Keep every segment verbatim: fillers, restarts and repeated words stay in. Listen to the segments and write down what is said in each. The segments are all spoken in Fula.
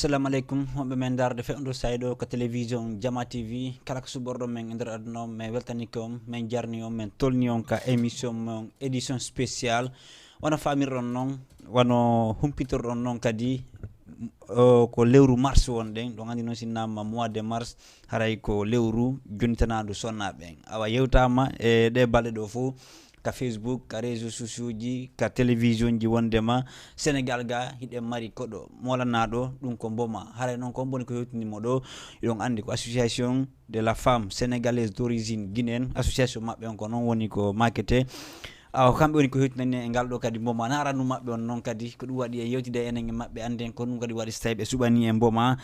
Assalamu aleykum, wonɓe men ndaarde fewndo sayɗo ka télévision Jama T V. Kala ko suɓorɗo men e nder aduna o, men weltanike on, men jarni on, men tolni on ka émission mon, édition spéciale. Wano faamirɗon non, wano humpitorɗon non kadi, o, ko lewru mars wonɗen. Ɗon anndi non, si namma mois de mars, haray ko lewru jonitanaandu sonnaaɓe en. Awa, yewtaama e ɗe balɗe ɗo fof, ka Facebook, ka réseaux sociaux ji, ka télévision ji, wondema Sénégal ga hiɗen mari koɗo molanaaɗo, ɗum ko Mboma. Haray non ko Mboma woni ko hewtini mo ɗo, hiɗon anndi ko Association de la Femme Sénégalaise d'Origine Guinéenne, association maɓɓe on ko non woni ko makete. Awa, kamɓe woni ko hewtinani e ngal ɗo kadi Mboma. Na arannu maɓɓe on non kadi, ko ɗum waɗi e yewtide enen e maɓɓe, annden ko ɗum kadi waɗi so tawi ɓe suɓani e Mboma.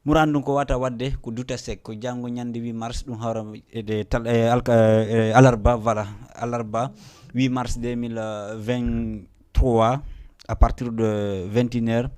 Murandu ko wata wadde ko duta sek, ko janngo ñande huit mars, ɗum hawra e de tal-, e alka-, e alarba, voilà, alarba huit mars deux mille vingt-trois, à partir de vingt et une heures,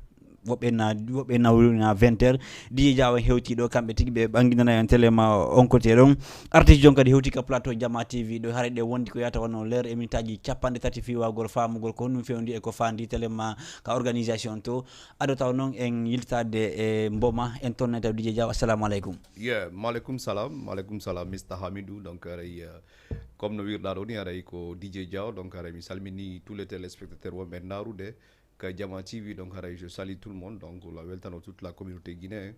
woɓɓe na, woɓɓe na, na vingt heures, D J Diaw en hewti ɗo, kamɓe tigi ɓe ɓanginana en télé ma on côté ɗon. Artiste jon kadi hewti ka plateau Jama T V ɗo, haray ɗe wondi ko yata wano l'heure e minutaji capanɗe tati fiwagol famugol ko honɗum fewndi e ko fandi télé ma ka organisation to. Ado taw non en yiltade e Mboma, en tolnay taw D J Diaw. Assalamu aleykum. Yeah, maaleykum salam, maaleykum salam, Mister Hamidou. Donc, haray, euh, comme no wirɗa ɗo ni, haray ko D J Diaw. Donc, haray mi salmini tous les téléspectateurs wonɓe ndaarude ka Jama T V. Donc, haray je salue tout le monde. Donc, la weltano toute la communauté guinéenne.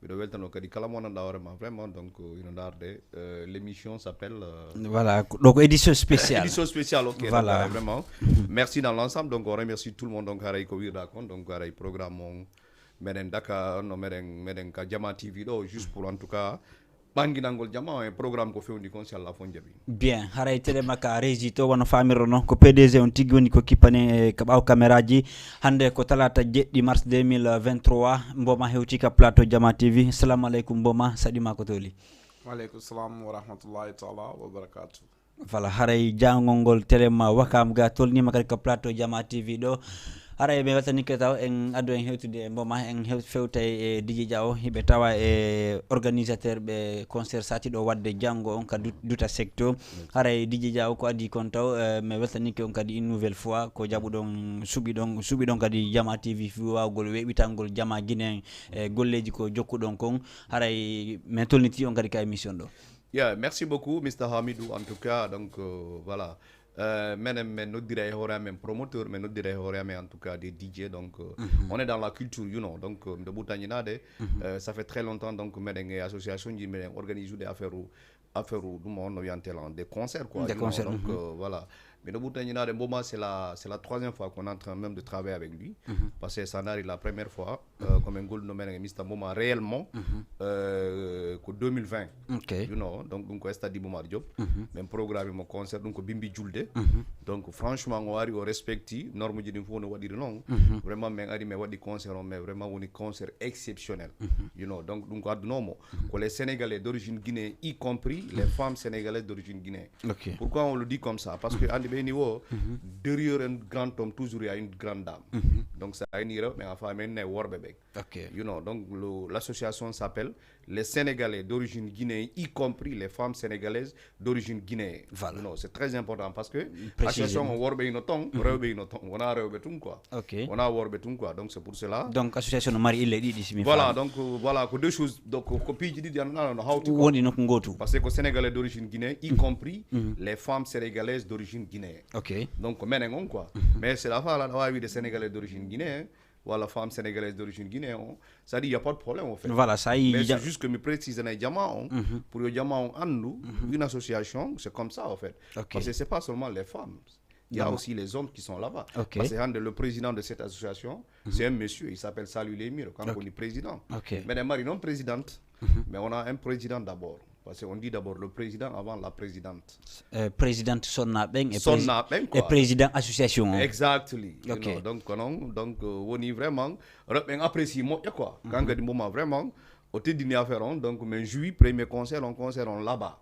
Miɗo weltano kadi kala mo nanɗa hoore ma vraiment. Donc, ino ndaarde, euh, l'émission s'appelle, euh, Voilà, ko- ɗo ko édition spéciale. Édition spéciale, ok. Donc, Voilà. euh, vraiment, merci dans l'ensemble. Donc, on remercie tout le monde. Donc, haray ko wirɗa kon. Donc, haray programme on meɗen daka no meɗen meɗen ka Jama T V ɗo, juste pour en tout cas ɓanginangol jama o e programme ko fewndi kon, si Allah fon jaɓi. Bien, haray télé ma ka régie to, wano faamirɗon non, ko P D G on tigi woni ko kippane e ka ɓaawo caméra ji. Hannde ko talaata jeɗɗi mars deux mille vingt-trois, Mboma hewti ka plateau Jama T V. Assalamu aleykum Mboma, saɗi ma ko toli. Waaleykum salam wa rahmatullahi taala wa barakatuh. Voilà, haray jangol ngol télé ma Wakam ga tolnima kadi ka plateau Jama T V ɗo. Haray mi weltanike taw en addu en hewtude e Mboma, en hew- fewtay e D J Diaw, hiɓe tawa e organisateur ɓe concert satiɗo wadde janngo on ka Dut- Duta Secto. Haray D J Diaw, ko adi kon taw, eh, mi weltanike on kadi une nouvelle fois, ko jaɓuɗon, suɓiɗon, suɓiɗon kadi Jama T V fii wawgol weɓitangol jama Guinée, e golleji ko jokkuɗon kon. Haray mi tolniti on kadi ka émission ɗo. Yeah, merci beaucoup, Mister Hamidou. En tout cas, donc, euh, voilà. Euh, menen, min noddira e hoore amen promoteur, min noddira e hoore amen, en tout cas, des D J. Donc, euh, on est dans la culture, you know. Donc, euh, miɗo ɓuri tañinaade, euh, ça fait très longtemps, donc, meɗen e association ji, meɗen organise des affaires, affaire ɗum on no wiyante lan, des concerts, quoi, Des you know. concerts, Donc, mhm. Euh, voilà. Miɗo ɓuri tañinaade Mboma, c'est la, c'est la troisième fois qu'on est en train même de travailler avec lui. Parce que ça n'arrive la première fois, euh, comme un goal no meɗen e Mister Mboma réellement, euh, ko deux mille vingt. Ok. You know, donc ɗum ko stade Iba Mar Diop. Min programme mo concert, ɗum ko Bimbi Julde. Donc franchement, o ari, o respecti norme ji ɗin fof no waɗiri noon. Vraiment, min ari, min waɗi concert on, mais vraiment woni concert exceptionnel. You know, donc ɗum ko addunomo. Ko les Sénégalais d'origine guinéenne, y compris les femmes sénégalaises d'origine guinéenne. Ok. Pourquoi on le dit comme ça? Parce que andi ɓe ni wo, derrière un grand homme, toujours il y a une grande dame. Donc ça a une erreur, mais enfin, mais ne worɓe ɓe. Ok. You know, donc le- l'association s'appelle les Sénégalais d'origine guinéenne, y compris les femmes sénégalaises d'origine guinéenne. Voilà. You know, c'est très important parce que Précisément. Association on worɓe ino ton, rewɓe ino ton, wona rewɓe tun quoi. Ok. Wona worɓe tun quoi. Donc c'est pour cela. Donc association no mari ille ɗiɗi, si mi Voilà, faami. Donc, euh, voilà, ko deux choses. Donc, ko piiji ɗiɗi an an no hawti quoi. Woni nokku ngootu. Parce que ko Sénégalais d'origine guinéenne, y compris les femmes sénégalaises d'origine guinéenne. Ok. Donc, ko menen on quoi. Mais c'est la fois là, on va dire Sénégalais d'origine guinéenne, wala femme sénégalaise d'origine guinéenne, on, ça dit, il n'y a pas de problème en fait. Voilà, ça y Mais est. c'est juste que mi précise na jama on, pour yo jama on andu, une association, c'est comme ça en fait. Ok. Parce que c'est pas seulement les femmes. Il y a Non. aussi les hommes qui sont là-bas. Ok. Parce que hande, le président de cette association, c'est un monsieur, il s'appelle Salut Lemiro, quand Ok. on dit président. Ok. Mais les maris non présidente, mais on a un président d'abord. Parce qu'on dit d'abord le président avant la présidente. Eh, présidente sonna ɓen e Sonna prési- ɓen, quoi. e président association o. Exactly. You Ok. Know, donc, non, donc, euh, woni vraiment, rewɓe ɓen apprécie moƴƴa quoi. Quand kadi Mboma vraiment, o teddini affaire on, donc, mais juillet premier concert, on concert on là-bas.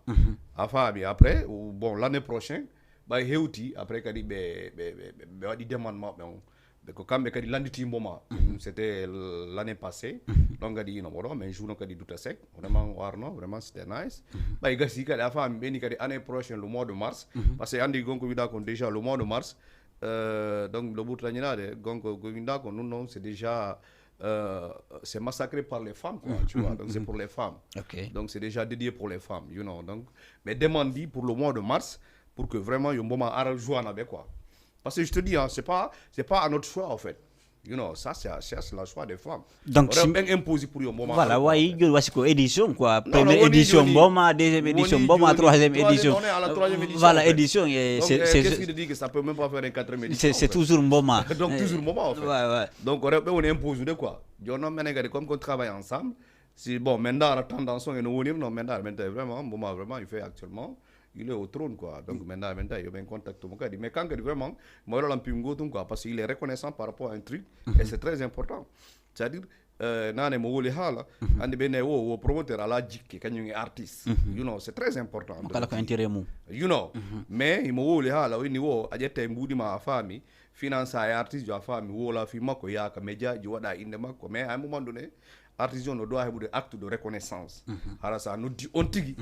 A faami, après, ou- bon, l'année prochaine, ɓay hewti, après kadi ɓe, ɓe, ɓe, ɓe, ɓe waɗi demande maɓɓe on. Ɓe ko kamɓe kadi landiti Mboma. C'était l'année passée. Donc kadi ino moɗo, mais jour no kadi Duta Sek. Vraiment, o arno, vraiment, c'était nice. Ɓay gasi kadi a faami ɓeni kadi année prochaine, le mois de mars. Parce que andi gonko wiɗa kon déjà le mois de mars. Euh, donc le ɓurtañinade gonko ko winda ko nun non, c'est déjà euh, c'est massacré par les femmes, quoi, tu vois. Donc, c'est pour les femmes. Ok. Donc, c'est déjà dédié pour les femmes, you know. Donc, mais demande pour le mois de mars, pour que vraiment, yo mboma ara joana be, quoi. Parce que je te dis, hein, c'est pas, c'est pas à notre choix, en fait. You know, ça, c'est, c'est le choix des femmes. Donc, si- Ben imposé pour yo mboma Voilà, ara, quoi, en wayi fait. Joni wasi ko édition, quoi. Non, Première non, woni édition, joni- mboma, deuxième édition, woni mboma, joni- troisième troisième, édition. On est à la troisième édition. Voilà, En fait. Édition, et Donc, c'est euh, c'est- qu'est-ce qui te dit que ça peut même pas faire une quatrième édition, c'est- en c'est fait? Toujours mboma. Donc, toujours mboma, en fait. Ouais, ouais. Donc, on est, on est imposé de, quoi. Yo, non, mais regardez, comme qu'on travaille ensemble, si, bon, maintenant, la tendance, on est, non, maintenant, maintenant, vraiment, mboma, vraiment, il fait actuellement, il est au trône, quoi. Donc, maintenant, maintenant, il y a un contact, mon gars. Mais quand, vraiment, moi, là, on peut, quoi, parce qu'il est reconnaissant par rapport à un truc, et c'est très important. C'est-à-dire, euh, nane mo woli haala, andi ɓe ne wo, wo promoteur ala jikke, kañum e artiste. You know, c'est très important. Kala ko intérêt mum. You know, mais imo wowli haala o inni wo a ƴetta e mbuuɗi ma a faami, finance e artiste jo a faami, wola fi makko, yaaka média ji, waɗa innde makko, mais à un moment donné, artiste on no doit heɓude acte de reconnaissance. Hara sa noddi on tigi,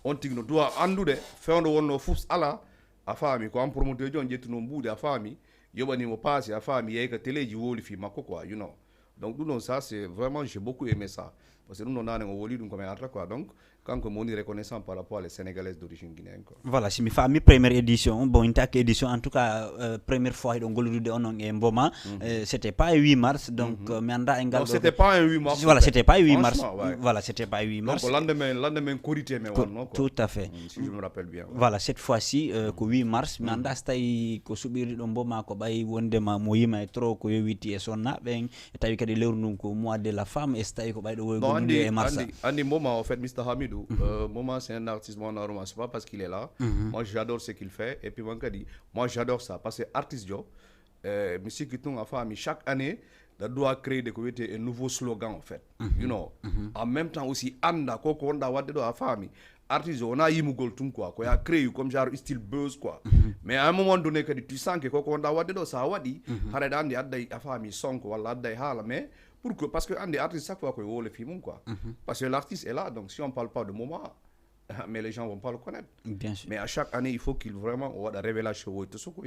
on tigi no doit anndude fewndo wonno fof ala, a faami, ko an promoteur ji on ƴettuno mbuuɗi, a faami, yoɓanimo paasi, a faami, yehi ka téléji, wowli fi makko, quoi, you know. Donc ɗum ɗon, ça, c'est vraiment, j'ai beaucoup aimé ça. Parce que ɗum ɗon nane o woli ɗum ko mi arta, quoi. Donc kanko mo woni reconnaissant par rapport à les Sénégalaises d'origine guinéenne, quoi. Voilà, si mi faami, première édition, bon, intact édition, en tout cas, euh, première fois hiɗo gollude onon e mboma, euh, c'était pas e huit mars, donc euh, mi annda e ngal Non, ɗo c'était ko- pas un huit mars. Voilà, En fait. C'était pas e huit mars. Franchement, ouais. Voilà, c'était pas e huit Donc mars. Lendemain, lendemain Korité, mais Co- on, non, quoi. Tout à fait. Mm, si je me rappelle bien, ouais. Voilà, cette fois-ci, euh, ko huit mars, mi annda so tawi ko suɓirɗo mboma ko ɓay wondema mo yima e trop ko yowiti e sonna ɓen, e tawi kadi lewru ndun ko mois de la femme, e so tawi ko ɓayɗo woy Non, gollude andi, e mars. Andi, andi mboma, en fait, Mister Hamidou, euh, mboma, c'est un artiste, moi, normal, c'est pas parce qu'il est là. Moi, j'adore ce qu'il fait. Et puis, moi, kadi, moi, j'adore ça. Parce que artiste, jo, euh, mi sikki tun a faami, chaque année, da doit créer de ko wiyete un nouveau slogan, en fait. You know. En même temps aussi, anda ko ko wonɗa wadde ɗo, a faami. Artiste o wona yimugol tun, quoi, ko ya créé comme genre style buzz, quoi. Mais à un moment donné, kadi tu sens que ko ko wonɗa wadde ɗo, sa waɗi, haray ɗa andi adday, a faami, sonko walla adday haala, mais pourquoi? Parce que andi artiste chaque fois ko wole fi mum, quoi. Parce que l'artiste est là, donc si on parle pas de moment, mais les gens vont pas le connaître. Bien sûr. Mais à chaque année, il faut qu'il vraiment, on voit la révélation, oui, tout ce, quoi.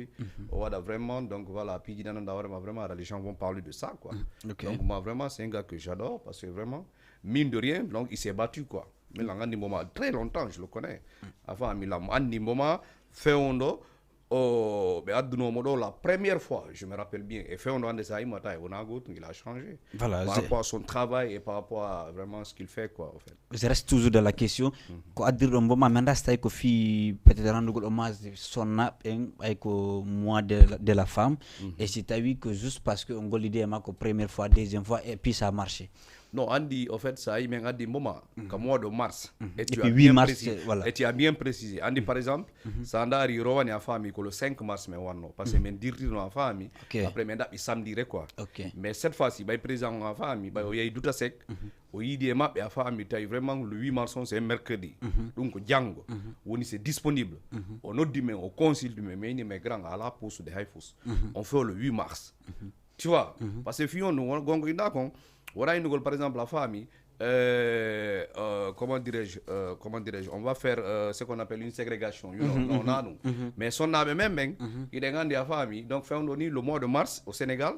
On voit vraiment, donc voilà, puis il y en a vraiment, vraiment, les gens vont parler de ça, quoi. Ok. Donc moi, vraiment, c'est un gars que j'adore, parce que vraiment, mine de rien, donc il s'est battu, quoi. Mais là, on dit, très longtemps, je le connais. Avant, mi la, on dit, fewndo, o ɓe addunomo ɗo la première fois, je me rappelle bien. Et fewndo, ande sa imata, on a goto, il a changé. Voilà, Par c'est- rapport à son travail et par rapport à vraiment ce qu'il fait, quoi, en fait. Je reste toujours dans la question. Ko addirɗo mboma, mi annda so tawi ko fii peut-être renndugol hommage sonna ɓen, ɓay ko mois de, de la femme. Et si tawi ko juste parce que on gollidi e makko première fois, deuxième fois, et puis ça a marché. Non, andi, en fait, ça, il m'a dit, mboma, comme mois de mars. Et Et tu puis as huit bien mars, précisé. Voilà. Et tu as bien précisé. Andi, par exemple, ça, on a ri Rowan et a famille, que le cinq mars, mais one, non. Parce que, mais dire, non, a famille. Ok. Après, mais date, il samedi, quoi. Ok. Mais cette fois-ci, bah, présent, a famille, bah, il y a eu tout à sec. Au idée, ma, a famille, taille vraiment, le huit mars, c'est un mercredi. Donc, Django, on est disponible. On a dit, mais au concile, mais, mais, mais grand, à la pousse de high force. On fait le huit mars. Tu vois, parce que fion, nous, on, on, on, on, on, par exemple, la famille, euh, euh, comment dirais-je, euh, comment dirais-je, on va faire euh, ce qu'on appelle une ségrégation. You know, non, non, non. Mais son âme même, même, il est grandi à famille. Donc, fait on donne le mois de mars au Sénégal,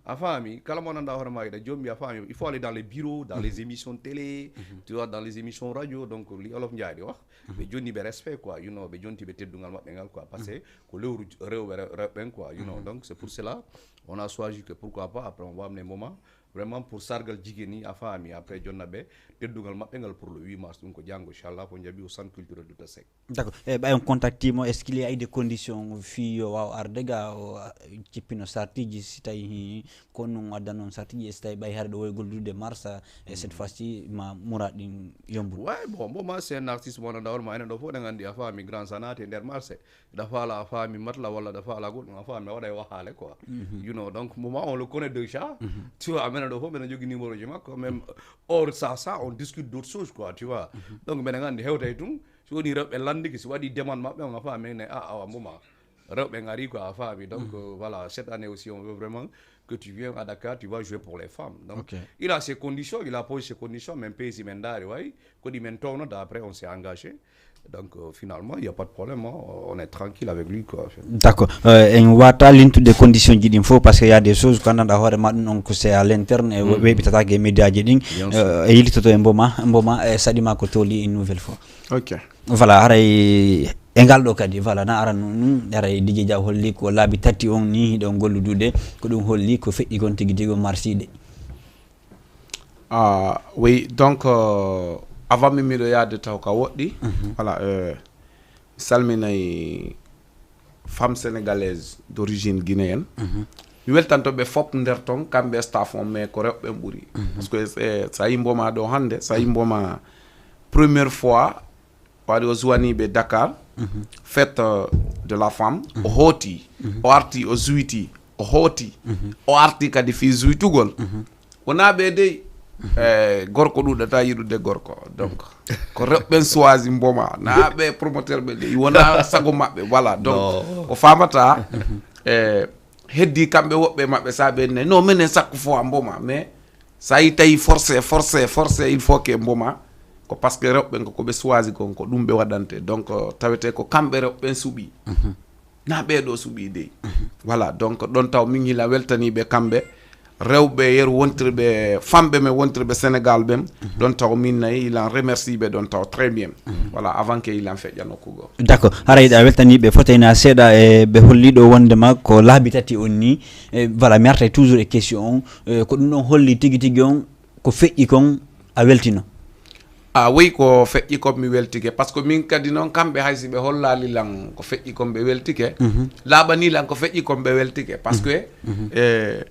à famille. Quand on a vraiment, il y a des jobs à famille, il faut aller dans les bureaux, dans les émissions de télé, tu vois, dans les émissions radio. Donc, li olof njaay di wax. Ɓe jonni ɓe respect, quoi, you know, ɓe jonti ɓe teddungal maɓɓe ngal, quoi, parce que ko lewru rewɓe re- rewɓe ɓen, quoi, you know. Donc c'est pour cela on a choisi que pourquoi pas après on va amener moment vraiment pour sargal jigéen ñi, a faami, après jonna ɓe teddungal maɓɓe ngal pour le huit mars. Ɗum ko janngo, inchallah, ko jaɓi au centre culturel de Tassek. D'accord. E ɓay on contactimo, est-ce qu'il y a des conditions fii yo waaw arde ga o, a, cippino sartiji, si tawi hi- ko non addan on sartiji, e si tawi ɓay hare ɗo woy gollude marsa, e cette fois-ci ma mura ɗin yomburu? Ouais, bon, bon, moi c'est un artiste, mo nanda ma enen ɗo fof ɗen anndi, a faami, grand sanate nder marché, da faala a faami matla walla da faala goɗɗum, a faami, a waɗa e wahaale quoi. You know, donc moment on le connaît déjà. Tu vois, menen ɗo fof menen jogii numéro ji makko, même hors ça, ça on discute d'autres choses quoi, tu vois. Donc menen anndi hewtay ɗum, so woni rewɓe lanndiki, so waɗi demande maɓɓe on, a faami, ne a awa moment rewɓe ngari quoi, a faami. Donc euh, voilà, cette année aussi on veut vraiment que tu viens à Dakar, tu vas jouer pour les femmes. Donc Ok. Il a ses conditions, il a posé ses conditions, mais pays men ndaari, way, ko ɗi men townata, après on s'est engagé. Donc, euh, finalement, il n'y a pas de problème, hein. On est tranquille avec lui, quoi. D'accord. Euh, en wata lintude condition ji ɗin fof, parce que y a des choses ko anndanɗa hoore ma ɗum on, ko c'est à l'interne, e weɓitata e média ji ɗin. E yiltoto e mboma mboma e saɗima ko toli une nouvelle fois. Ok. Voilà, haray e ngal ɗo kadi, voilà, na ara nun haray DJ Dia holli ko laabi tati on ni hiɗon golludude. Ko ɗum holli ko feƴƴi kon tigi tigi marsiɗe. Ah oui, donc, euh, avant mi miɗo yaade taw ka woɗɗi. Voilà, euh, mi salminay femme sénégalaise d'origine guinéenne. Mi weltanto ɓe fop nder ton, kamɓe staff on, mais ko rewɓe ɓen ɓuri. Parce que eh, sa yimbo ma ɗo hannde, sa yimbo ma première fois waɗi o zuwaniɓe Dakar, fête euh, de la femme, o hooti, o arti o zuwiti, o hooti, o arti kadi fii zuwitugol. Wona ɓe dey, eh, gorko ɗuɗata yiɗude gorko. Donc ko rewɓe ɓen choisi mboma, na ɓe promoteur ɓe dey, wona sago maɓɓe. Voilà, donc ko famata, eh, heddi kamɓe woɓɓe maɓɓe sa ɓe ne non menen sakko fo a mboma, mais sa yi tawi forcé forcé forcé il faut que mboma. Ko parce que rewɓe ɓen ko ko ɓe choisi kon, ko ɗum ɓe waɗante. Donc tawete ko kamɓe rewɓe ɓen suɓi, na ɓeɗo suɓi dey. Voilà, donc ɗon taw min hila weltaniɓe kamɓe rewɓe yeru wontirɓe famɓe men wontirɓe Sénégal ɓen. Ɗon taw min nayi ilan remercie ɓe ɗon taw très bien. Voilà, avant que ilan feƴƴa nokku goo. D'accord, haray ɗa weltaniɓe fotayna seeɗa e ɓe holliɗo wondema ko laabi tati on ni. E voilà, mi artay toujours e question on. E ko ɗum ɗon holli tigi tigi on ko feƴƴi kon a weltino? A woyi ko feƴƴi kon mi weltike, parce que min kadi noon kamɓe hay si ɓe hollali lan ko feƴƴi kon ɓe weltike. Laaɓani lan ko feƴƴi kon ɓe weltike, parce que e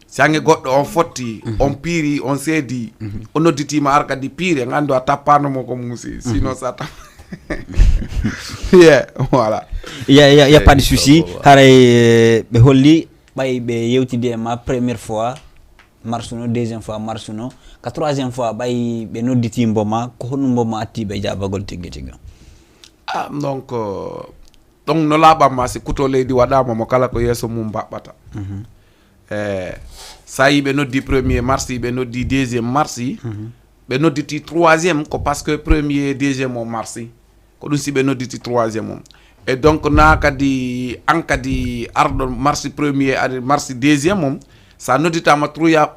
sange goɗɗo on fotti, on piiri, on seedi, o nodditima ar kadi piire, gandu a tappano mo ko muusi, sinon sa tap yeah, voilà. Ya ya ya pas de souci. Haray ɓe holli ɓay ɓe yewtidi e ma première fois marsuno, deuxième fois marsuno, ka troisième fois ɓay ɓe nodditi mboma, ko honɗum mboma atti ɓe jaabagol tigi tigi? Ah, donc ɗon no laaɓanma si kuto leydi waɗama mo kala ko yeeso mum mbaɓɓata. E sa yi ɓe noddi premier marsi, ɓe noddi deuxième marsi, ɓe nodditi troisième ko parce que premier deuxième o marsi, ko ɗum si ɓe nodditi troisième mum. E donc na kadi an kadi arɗo marsi premier ari marsi deuxième mum, sa nodditama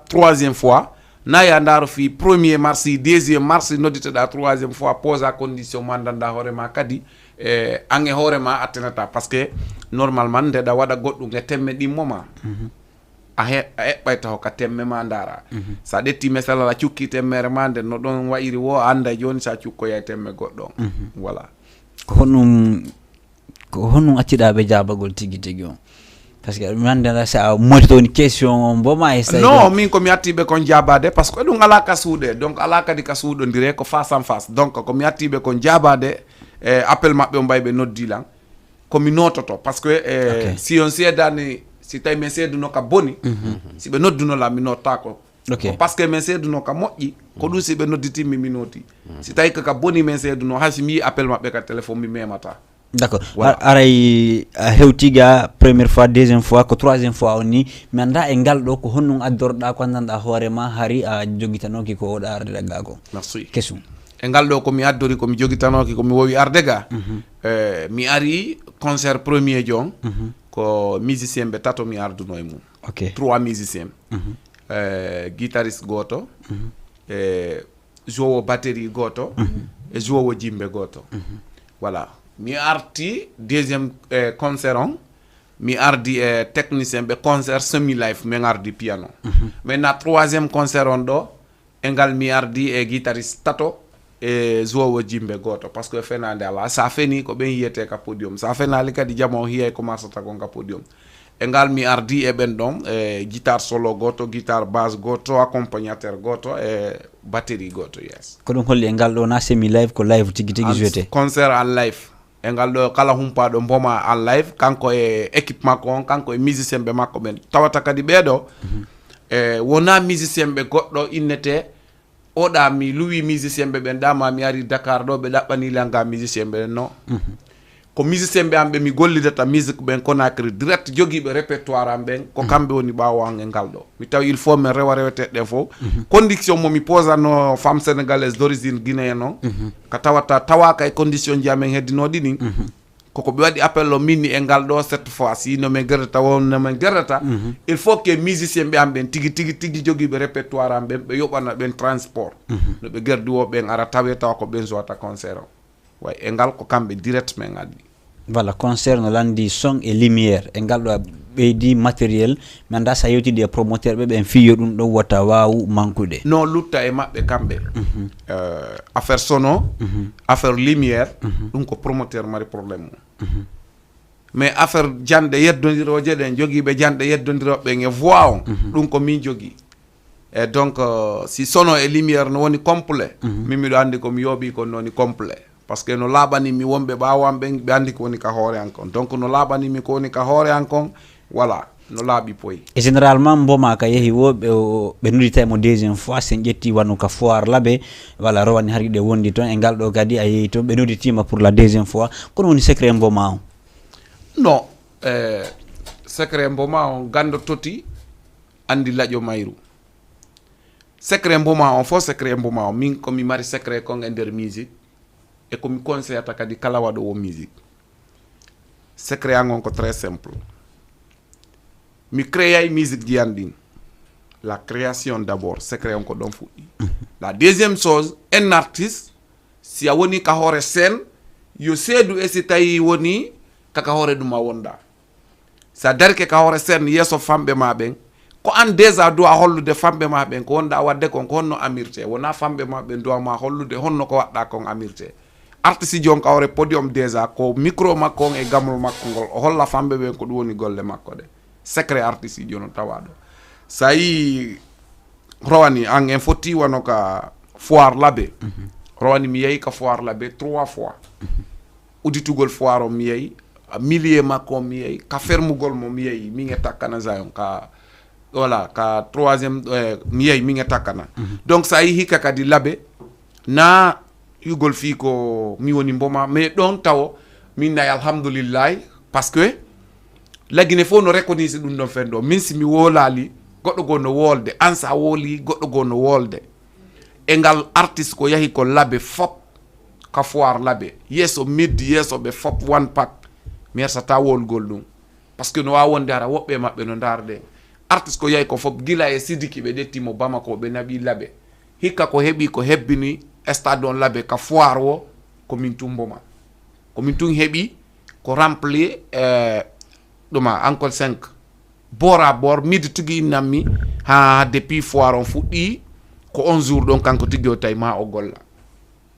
troisième fois, na ya ndaaro fii premier marsi deuxième marsi nodditeɗa troisième fois, posa condition ma, danda hoorema kadi e an e hoorema attenata, parce que normalement ndeɗa waɗa goɗɗum e temme ɗimmo ma. A eɓɓay taho ka temme ma ndaara. Sa ƴetti mesal a cukki temmere ma nden no ɗon wa'iri wo a anday joni sa cukkoyay temme goɗɗo. Voilà. Ko honɗum ko honɗum acciɗa ɓe jaabagol tigi tigi on? Parce que mi ande sa moytoto woni question on mboma e sa non, min ko mi attiɓe kon jaabade, parce que ɗum ala ka suuɗe, donc ala kadi ka suuɗodire, ko face en face. Donc ko mi attiɓe kon jaabade e appel maɓɓe on mbay ɓe noddi lan, ko mi nototo, parce que e si on seedani, si tawi min seeduno ka boni, si ɓe nodduno lan mi nottako. Ko parce que min seeduno ka moƴƴi, ko ɗum si ɓe nodditimmi mi noti. Si tawi ko ka boni min seeduno, hay si mi yi appel maɓɓe ka téléphone mi memata. D'accord. Aray a hewti ga première fois, deuxième fois, ko troisième fois on ni, mi anda e ngal ɗo ko honɗum addorɗa ko anndanɗa hoorema hari a jogitanoki ko oɗa arde ɗagga ko? Merci. Kesum. E ngal ɗo ko mi addori, ko mi jogitanoki, ko mi wowi arde ga. E mi ari concert premier jon, ko musicien ɓe tato mi arduno e mum. Ok. Trois musicien. E guitariste goto, e joueur batterie goto, e joueur jimbe goto. Voilà, mi arti deuxième e concert on, mi ardi e technicien ɓe concert semi life, min ardi piano. Maintenant troisième concert on ɗo, e ngal mi ardi e guitariste tato, e joueur jimbe goto, parce que fenade ala, sa feni ko ɓen yiyete ka podium, sa fenali kadi jama o hiyay ko marsata kon ka podium. E ngal mi ardi e ɓen ɗon, e guitare solo goto, guitare basse goto, accompagnateur goto e batterie goto. Yes. Ko ɗum holli e ngal ɗo na semi live, ko live tigi tigi jouete? Concert en live. E ngal ɗo kala humpaɗo mboma en live, kanko e équipe makko on, kanko e musicien ɓe makko ɓen, tawata kadi ɓeɗo e wona musicien ɓe goɗɗo innete oɗa mi luwi musicien ɓe ɓen, ɗama mi ari Dakar ɗo ɓe ɗaɓɓani langa musicien ɓe ɓen no. Ko musicien ɓe am ɓe mi gollidata musique ɓen Conakry direct, jogiiɓe répertoire am ɓen, ko kamɓe woni ɓaawo an e ngal ɗo. Mi tawi il faut min rewa reweteeɗe ɗen fof. Condition mo mi posatno femme sénégalaise d'origine guinéenne on, ka tawata tawaaka e condition ji amen heddinooɗi ɗin, koko ɓe waɗi appel o minni e ngal ɗo cette fois ci, no min gerdata, won no min gerdata, il faut que musicien ɓe am ɓen tigi tigi tigi jogiiɓe répertoire am ɓen, ɓe yoɓana ɓen transport. No ɓe gerdi o ɓen ara tawe tawa ko ɓen sowata concert o. Way e ngal ko kamɓe direct min addi. Voilà, concert no lanndi son e lumière e ngal ɗo a ɓeydi matériel, mi annda sa yewtidi e promoteur ɓe ɓen fiyo ɗum ɗon wota waawu mankude. No lutta e maɓɓe kamɓe. Euh, affaire sono, affaire lumière, ɗum ko promoteur mari problème mum. Mais affaire janɗe yeddondirooje ɗen, jogiiɓe janɗe yeddondirooɓe ɓen e voix on, ɗum ko min jogii. E donc, euh, si sono e lumière no woni complet, min miɗo anndi ko mi yooɓi kon no woni complet. Parce que no laaɓani mi wonɓe ɓaawo am ɓen, ɓe anndi ko woni ka hoore an kon. Donc no laaɓani mi ko woni ka hoore an kon, voilà, no laaɓi poy. E généralement, Mboma ka yehi wo, ɓe, o, ɓe nodita mo deuxième fois, sen ƴetti wano ka foire labe, wala rowani hari ɗe wondi ton, e ngal ɗo kadi a yehi ton, ɓe noditima pour la deuxième fois. Kono woni secret Mboma on? Non, eh, secret Mboma on, gando toti, anndi laƴo mayru. Secret Mboma on fof, secret Mboma on. Min ko mi mari secret kon e nder musique. E ko mi conseillata kadi kala waɗoowo musique. Secret an on ko très simple. Mi créay musique ji an ɗin. La création d'abord, secret on ko ɗon fuɗɗi. La deuxième chose, un artiste, si a woni ka hoore scène, yo seedu e si tawi woni ka, ka hoore ɗum a wonda. Sa darike ka hoore scène yeeso famɓe ma ɓen, ko an déjà doit hollude famɓe ma ɓen ko wonɗa waɗde kon ko honno amirte. Wona famɓe ma ɓen doit ma hollude honno ko waɗɗa kon amirte. Artiste ji on ka hoore podium déjà ko micro makko on e gamol makko ngol o holla famɓe ɓen ko ɗum woni golle makko ɗe. Secret artiste ji on tawa ɗo. Sa yi rowani an en fotti wano ka foire labe. Rowani mi yahi ka foire labe trois fois. Udditugol foire on mi yahi, milieu makko on mi yahi, ka fermugol mo mi yahi, min e takkana Zion, ka, voilà, ka troisième, eh, mi yahi, min e takkana. Donc, sa yi hikka kadi labe, na yugol fii ko mi woni Mboma, mais ɗon tawo, min nayi alhamdulillahi, parce que Lagine fof no reconnaître ɗum ɗon fen ɗo. Min si mi woolaali, goɗɗo goo no woolde, an sa wooli, goɗɗo goo no woolde. E ngal artiste ko yahi ko labe fop, ka foire labe. Yeeso middi, yeeso ɓe fop, one pack. Mi hersata woolgol ɗum. Parce que no waawi wonde hara woɓɓe e maɓɓe no ndaarde. Artiste ko yahi ko fop, gila e Sidiki ɓe ƴetti mo Bamako, ɓe naɓi labe. Hikka ko heɓi ko hebbini stade on labe ka foire o, ko min tun Mboma. Ko min tun heɓi ko rempli, eh, ɗuma Uncle cinq. Bord à bord, middi tigi innanmi ha depuis foire on fuɗɗi, ko on jour ɗon kanko tigi o tawi ma o golla.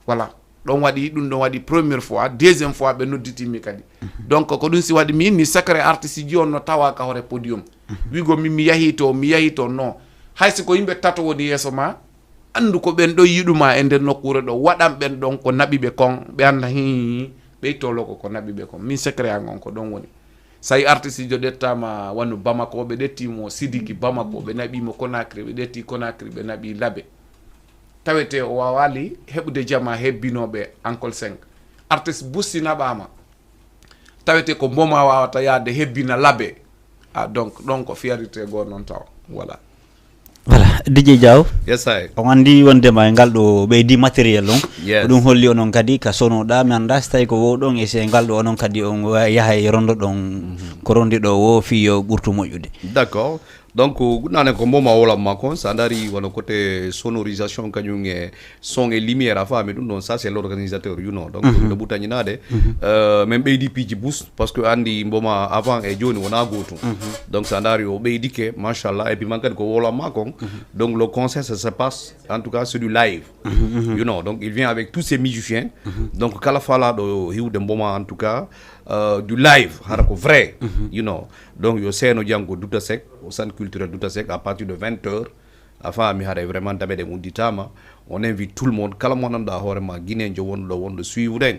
Voilà. Ɗon waɗi, ɗum ɗon waɗi première fois, deuxième fois ɓe nodditimmi kadi. Donc ko ɗum si waɗi mi inni secret artiste ji on no tawa ka hoore podium. Wigo min mi yahi to, mi yahi to, non. Hay si ko yimɓe tato woni yeeso ma, anndu ko ɓen ɗon yiɗuma e nder nokkuure ɗo, waɗan ɓen ɗon ko naɓi ɓe kon, ɓe annda hi, ɓe itto loko ko naɓi ɓe kon. Min secret an on ko ɗon woni. Sa yi artiste jo ƴettama wano Bamako, ɓe ƴetti mo Sidiki Bamako, ɓe naɓi mo Conakry, ɓe ƴetti Conakry, ɓe naɓi Labe. Tawete o wawali heɓude jama hebbinoɓe Uncle cinq. Artiste Bussi naɓama. Tawete ko Mboma wawata yaade hebbina Labe. Ah, donc, ɗon ko fierté goo non taw. Voilà. Voilà, D J Diaw. Yes, I. On anndi wondema e ngal ɗo ɓeydi matériel on. Yes. Ko ɗum holli onon kadi ka sonoɗa, mi annda si tawi ko wowɗon e se ngal ɗo onon kadi on wa- yaha e rondo ɗon ko rondi ɗo wo fii yo ɓurtu moƴƴude. D'accord. Donc, guɗɗane ko Mboma wolam makko, sa dari wano côté sonorisation kañum e son et lumière a faami ɗum ɗon, ça c'est l'organisateur, you know. Donc, no ɓutañinaade, euh, min ɓeydi piiji bus, parce que anndi Mboma avant e jooni wona gootum. Donc, sa dari o ɓeydike, machallah, et puis man kadi ko wolam makko. Donc, le concert, ça se passe, en tout cas, c'est du live. You know, donc il vient avec tous ses musiciens. Donc, kala falaɗo hiwde Mboma, en tout cas, euh, du live, hara ko vrai, you know. Donc, yo seeno janngo Douta Seck, au centre culturel Douta Seck, à partir de vingt heures, a faami, haray vraiment daɓe ɗen udditaama. On invite tout le monde, kala mo annduɗa hoore ma, Guinéen jo wonɗo ɗo, wonɗo suivre en.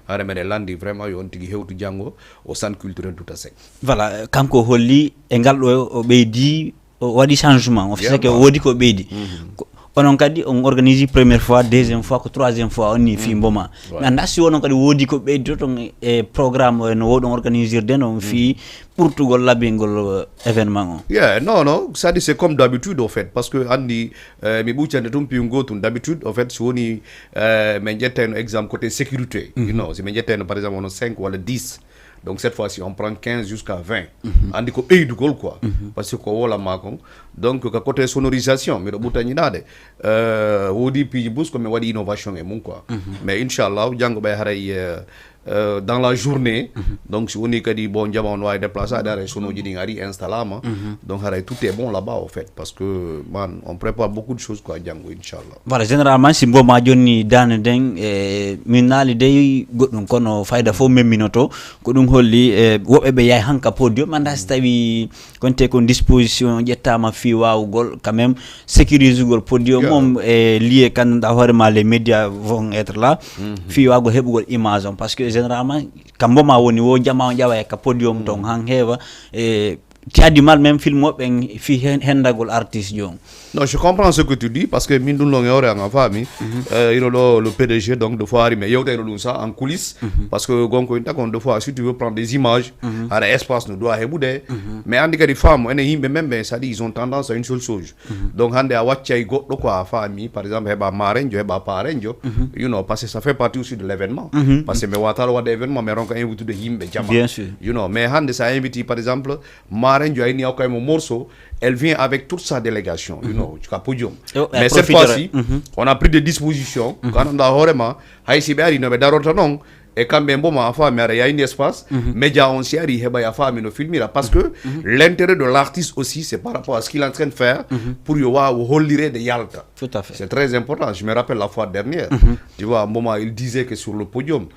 Haray meɗen lanndi vraiment yo on tigi hewtu janngo au centre culturel Douta Seck. Voilà, kanko holli e ngal ɗo o ɓeydi, o waɗi changement, o Yeah, seke man. Woodi ko ɓeydi. Ko- Onon kadi on organise première fois, deuxième fois, ko troisième fois on ni fii mboma. Mi annda si wonon kadi woodi ko ɓeydoton e programme o, no woɗon organisirde no fii ɓurtugol laɓingol, euh, événement o. Yeah, non, non, ça dit, c'est comme d'habitude, au fait, parce que andi, euh, mi ɓuccande tum piyu gotum. D'habitude, au fait, si woni, euh, min ƴettayno exemple côté sécurité, you know, si min ƴettayno par exemple ono cinq walla dix, donc cette fois-ci on prend quinze jusqu'à vingt. Andi ko ɓeydugol quoi, parce que ko wola ma kon. Donc ka côté sonorisation miɗo ɓutta ñinaade, euh, woodi piiji bus ko mi waɗi innovation e mum quoi. Mais inchallah janngo ɓay haray, euh, euh, dans la journée, donc si woni kadi bon jama on wawi déplacé aɗa ara sonoji ɗin ari installama. Donc haray tout est bon là-bas au fait, parce que man on prépare beaucoup de choses quoi janngo inchallah. Voilà, généralement si mboma jonni dande den, e min naali dey goɗɗum kono fayda fof memminoto. Ko ɗum holli, e woɓɓe ɓe yahi hanka podium, mi annda si tawi konte kon disposition ƴettama fii wawugol quand même sécurisugol podium on, e lié kan da hoore ma les médias vont être là, fii wawugol heɓugol image on, parce que généralement kambo ma woni wo jama on ƴawa e ka podium ton han heewa, e ti addi mal même film o ɓen fii hen- hendagol artiste jon. Non, je comprends ce que tu dis, parce que min ɗum ɗon e hoore an a faami. Euh, ino ɗo le P D G, donc de fois ari mi yewtayno ɗum ça en coulisse, parce que gonko inta kon de fois si tu veux prendre des images, haɗa espace no doit heɓude. Mais andi kadi faamu enen yimɓe men ɓe, c'est-à-dire ils ont tendance à une seule chose. Donc hannde a waccay goɗɗo quoi a faami, par exemple heɓa marenjo heɓa parenjo, you know, parce que ça fait partie aussi de l'événement. Parce que mi wawata waɗde événement mi ronka invitude yimɓe jama. Bien sûr. You know, mais hannde sa inviti par exemple marenjo ayni okkay mo morceau, elle vient avec toute sa délégation, you know, ka podium. Mais cette fois-ci on a pris des dispositions ko ganduɗa hoorema, hay si ɓe ari no ɓe darorta noon, e kamɓe mboma a faami aɗa yayni espace. Média on si ari heɓay a faami no filmira, parce que l'intérêt de l'artiste aussi c'est par rapport à ce qu'il est en train de faire, pour yo wawa hollirede yalta. Tout à fait. C'est très important, je me rappelle la fois dernière, tu vois, mboma il disait que sur le podium,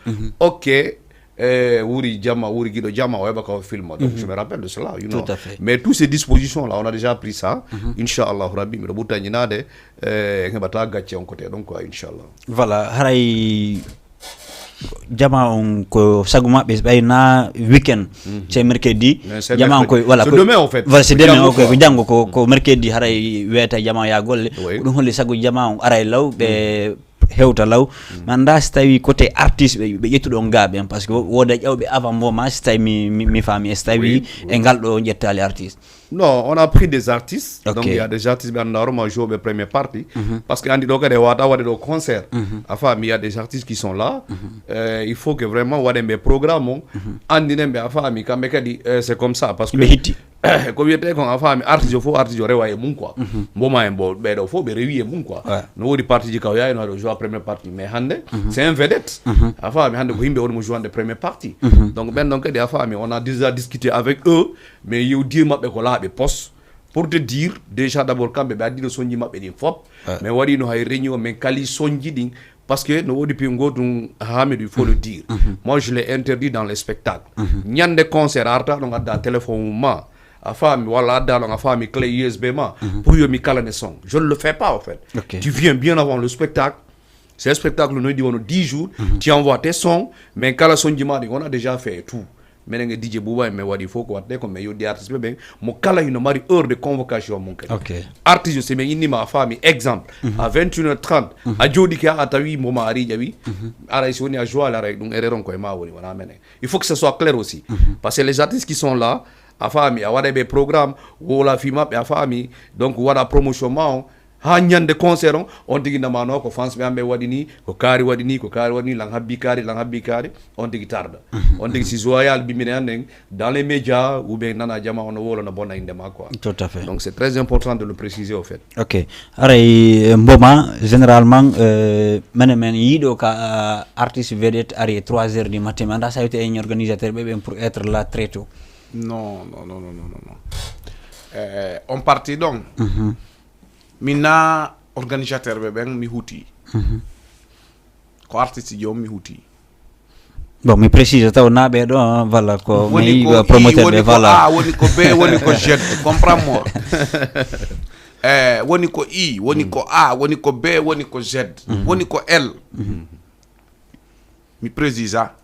ok, e wuri jama wuri giɗo jama o heɓa ka o filma, donc je me rappelle de cela, you know. Tout à fait. Mais toutes ces dispositions là on a déjà pris ça. Inchallahu rabbi miɗo ɓutta ñinaade, e heɓata gacce on côté ɗon quoi inchallah. Voilà, haray jama on ko sagu maɓɓe ɓayna weekend, c'est mercredi. Jama on koy voilà, c'est demain en fait. Voilà, c'est demain, ok, ko janngo ko ko mercredi haray weta jama ya golle. Ko ɗum holli sagu jama on aray law ɓe hewta law. Mi annda si tawi côté artiste ɓe ɓe ƴettuɗo on ga ɓen, parce que woda ƴawɓe avant mboma si tawi mi- mi mi faami, e si tawi e ngal ɗo ƴettali artiste. Non, on a pris des artistes. Ok. Donc il y a des artistes ɓe annda hoorema joueɓe première partie, parce que andi ɗo kadi e wata waɗe ɗo concert. A faami, il y a des artistes qui sont là. Euh, il faut que vraiment waɗen ɓe programme on, andinen ɓe a faami kamɓe kadi, euh, c'est comme ça parce que ɓe hitti. Ko wiyete kon a faami artiste fof artiste o rewa e mum quoi. Mboma en bo ɓeɗo fof ɓe rewi e mum quoi. No woodi partie ji kaw yayi no aɗo joue première partie, mais hannde c'est un vedette. A faami, hannde ko yimɓe woni mo jouande première partie. Donc ɓen ɗon kadi a faami on a déjà discuté avec eux, mais yewdir maɓɓe ko laaɓi pos. Pour te dire déjà d'abord kamɓe ɓe addino sonji maɓɓe ɗin fop. Mais waɗino hay réunion min kali sonji ɗin, parce que no woodi piyu gotum Hamidou, il faut le dire, moi je l'ai interdit dans les spectacles. Ñande concert a arta ɗon adda téléphone ma a faami, walla adda ɗon a faami clé U S B ma pour yo mi kalane son, je ne le fais pas au fait. Tu viens bien avant le spectacle. Ce spectacle no yiɗi wono dix jours, tu envoies tes sons, mais kala sonji ma ɗin on a déjà fait tout. Minen e D J Bouba en min waɗi fof ko waɗte ko min yoddi artiste ɓe ɓen, mo kala hino mari heure de convocation mum kadi. Artiste o si min innima a faami exemple à vingt et une heures trente a jooɗike a tawi mboma ari ƴawi, aray si woni a joali aray ɗum erreur on koye ma woni, wona menen. Il faut que ça soit clair aussi, parce que les artistes qui sont là a faami a waɗa ɓe programme, wola fi maɓɓe a faami, donc waɗa promotion ma on. Ha ñande concert on on tigi namano ko fans ɓe amɓe waɗi ni, ko kaari waɗi ni, ko kaari waɗi ni, lan habbi kaari, lan habbi kaari. On tigi tarda. On tigi si joyal bimine anden dans les médias ou bien nana jama ono wolo no bona inde ma quoi. Tout à fait. Donc c'est très important de le préciser au fait. Ok. Aray mboma généralement, euh, mene men yiɗo ka, euh, artiste vedette ari trois heures du matin, mais anda sa wite en organisateur ɓe ɓen pour être là très tôt. Non, non, non, non, non, non, non. Eh, on parti donc. Min na organisateur ɓe ɓen mi huti. Ko artiste ji on mi huti. Bon, mi précise taw na ɓe ɗo, hein, voilà, ko mi promoteur ɓe, voilà. A, woni ko B, woni ko Z, comprends moi. Eh, woni ko I, woni ko A, woni ko B, woni ko Z, woni ko L. Mi précisa.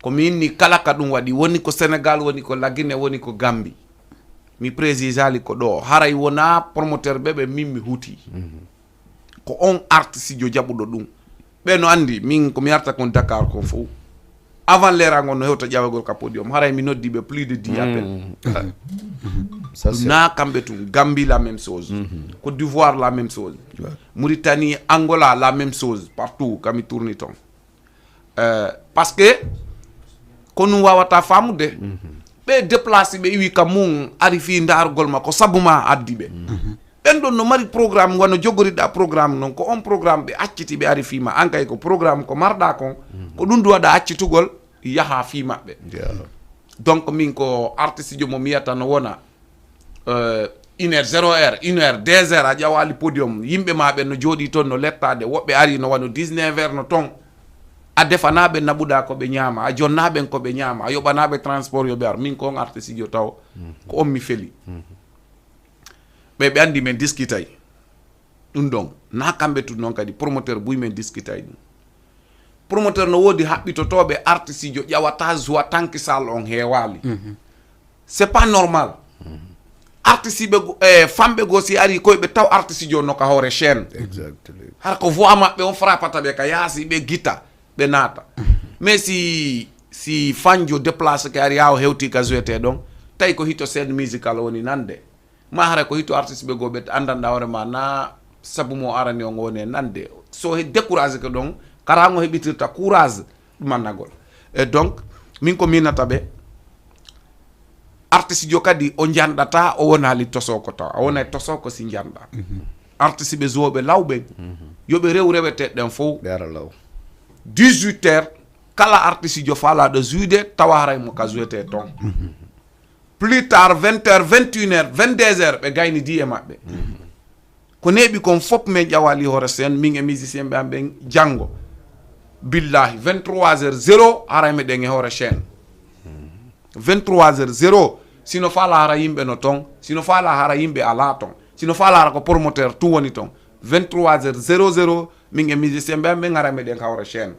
Ko mi inni kala ka ɗum waɗi, woni ko Sénégal, woni ko Lagine, woni ko Gambi. Mi précisali ko ɗo haray wona promoteur ɓe ɓe min mi huti. Ko on artiste jo jaɓuɗo ɗum. Ɓe no anndi min ko mi arta kon Dakar kon fof. Avant l'heure ngon no hewta ƴawagol ka podium, haray mi noddi ɓe plus de dix appels. Ça, c'est- Na kamɓe tun, Gambie la même chose. Côte d'Ivoire la même chose. Ouais. Mauritanie, Angola la même chose. Partout kami tourni ton. Euh, parce que ko ɗum wawata famude. Ɓe déplacé ɓe iwi ka mum, ari fii ndargol ma ko sabu ma addi ɓe. Ɓen ɗon no mari programme, wano jogoriɗa programme non, ko on programme ɓe acciti ɓe ari fii ma. An kay ko programme ko marɗa kon, ko ɗum duwaɗa accitugol yaha fii maɓɓe. Yeah. Donc min ko artiste jo mo mi yiyata no wona euh, une heure, zéro heure, une heure, deux heures, a ƴawali podium, yimɓe ma ɓen no jooɗi ton no lettade, woɓɓe ari no wano dix-neuf heures no ton. A defanaɓe naɓuɗa ko ɓe ñaama, a jonnaɓen ko ɓe ñaama, a yoɓanaɓe transport yo ɓe ar. Min ko on artiste jo taw, ko on mi feli. Ɓe ɓe anndi men diskitay. Ɗum ɗon, na kamɓe tun noon kadi promoteur buy men diskitay ɗum. Promoteur no woodi haɓɓitotooɓe artiste jo ƴawata joie tanki sal on heewaali. C'est pas normal. Artiste ɓe go- e famɓe goo si ari koye ɓe taw artiste jo no ka hoore chaîne. Exactly. Hara ko voix maɓɓe on frappata ɓe ka yaasi ɓe gita ɓe naata. Mais si si fanjo déplacé ke ari haa o hewti ka jouete ɗon, tawi ko hito scène musical woni nande. Ma hara ko hito artiste ɓe goo ɓe anndanɗa hoore ma na sabu mo arani on woni e nande. So he découragé ke ɗon, kara ngo heɓitirta courage ɗum annagol. E donc, min ko minata ɓe, artiste jo kadi o njanɗata, o wonali tosoko taw. A wonay tosoko si njanɗa. Artiste ɓe joueɓe law ɓen, yo ɓe rew rewete ɗen fof. Ɓe ara law. dix-huit heures, kala artiste jo falaɗo jouede, tawa haray mo ka jouete ton. Plus tard, vingt heures, vingt et une heures, vingt-deux heures, ɓe gaynidi e maɓɓe. Ko neeɓi kon fof men ƴawali hoore chaîne, min e musicien ɓe am ɓen janngo. Billahi, vingt-trois heures zéro, haray meɗen e hoore chaîne. Vingt-trois heures zéro, sino fala hara yimɓe no ton, sino fala hara yimɓe ala ton, sino fala hara ko promoteur tun woni ton. Vingt-trois heures zéro zéro, min e musicien ɓe am ɓen haray meɗen ka hoore chaîne.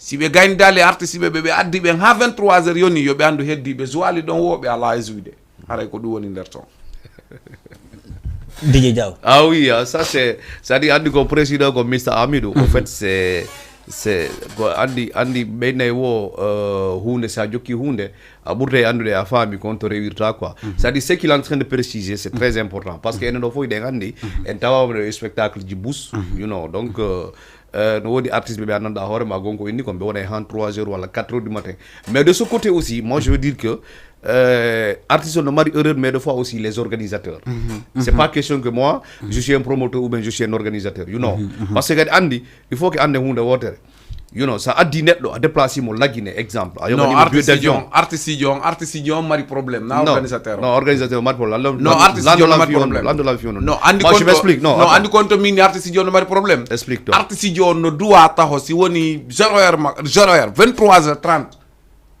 Si ɓe gaynidali artiste ɓe, ɓe ɓe addi ɓen ha vingt-trois heures yoni, yo ɓe anndu heddi ɓe jouali ɗon wo ɓe ala e jouede. Haray ko ɗum woni nder ton. Didier Diaw. Ah oui, ah, ça c'est, c'est-à-dire, anndi ko président ko Mister Amidou, en fait, c'est, c'est, ko anndi, anndi ɓeynay wo, euh, huunde, sa jokki huunde, a ɓurtay anndude a faami kon to rewirta quoi. C'est-à-dire, ce qu'il est en train de préciser, c'est très important. Parce que enen ɗo fof eɗen anndi, en tawa spectacle ji bus, you know, donc, euh, euh, no woodi artiste ɓe ɓe anndanɗa hoore ma gonko inni kon ɓe wona e han trois heures walla quatre heures du matin. Mais de ce côté aussi, moi je veux dire que euh, artiste no mari erreur, mais des fois aussi les organisateurs. C'est pas question que moi je suis un promoteur ou bien je suis un organisateur, you know. Parce que kadi anndi, il faut que annde huunde wootere. You know, sa addi neɗɗo, a déplacé mo Laguine, exemple. A Non, yoɓani mo billet artiste d'avion. on, artiste on, artiste on mari problème, na Non, organisateur. Non, organisateur mari problème. Non, artiste on mari problème. Lando l'avion. Non, anndi Moi, je konto- m'explique. Non, non, attends. Anndi konto min artiste on mari problème. Explique-toi. Artiste on no duwa taho si woni zéro heure, ma- zéro heure, vingt-trois heures trente.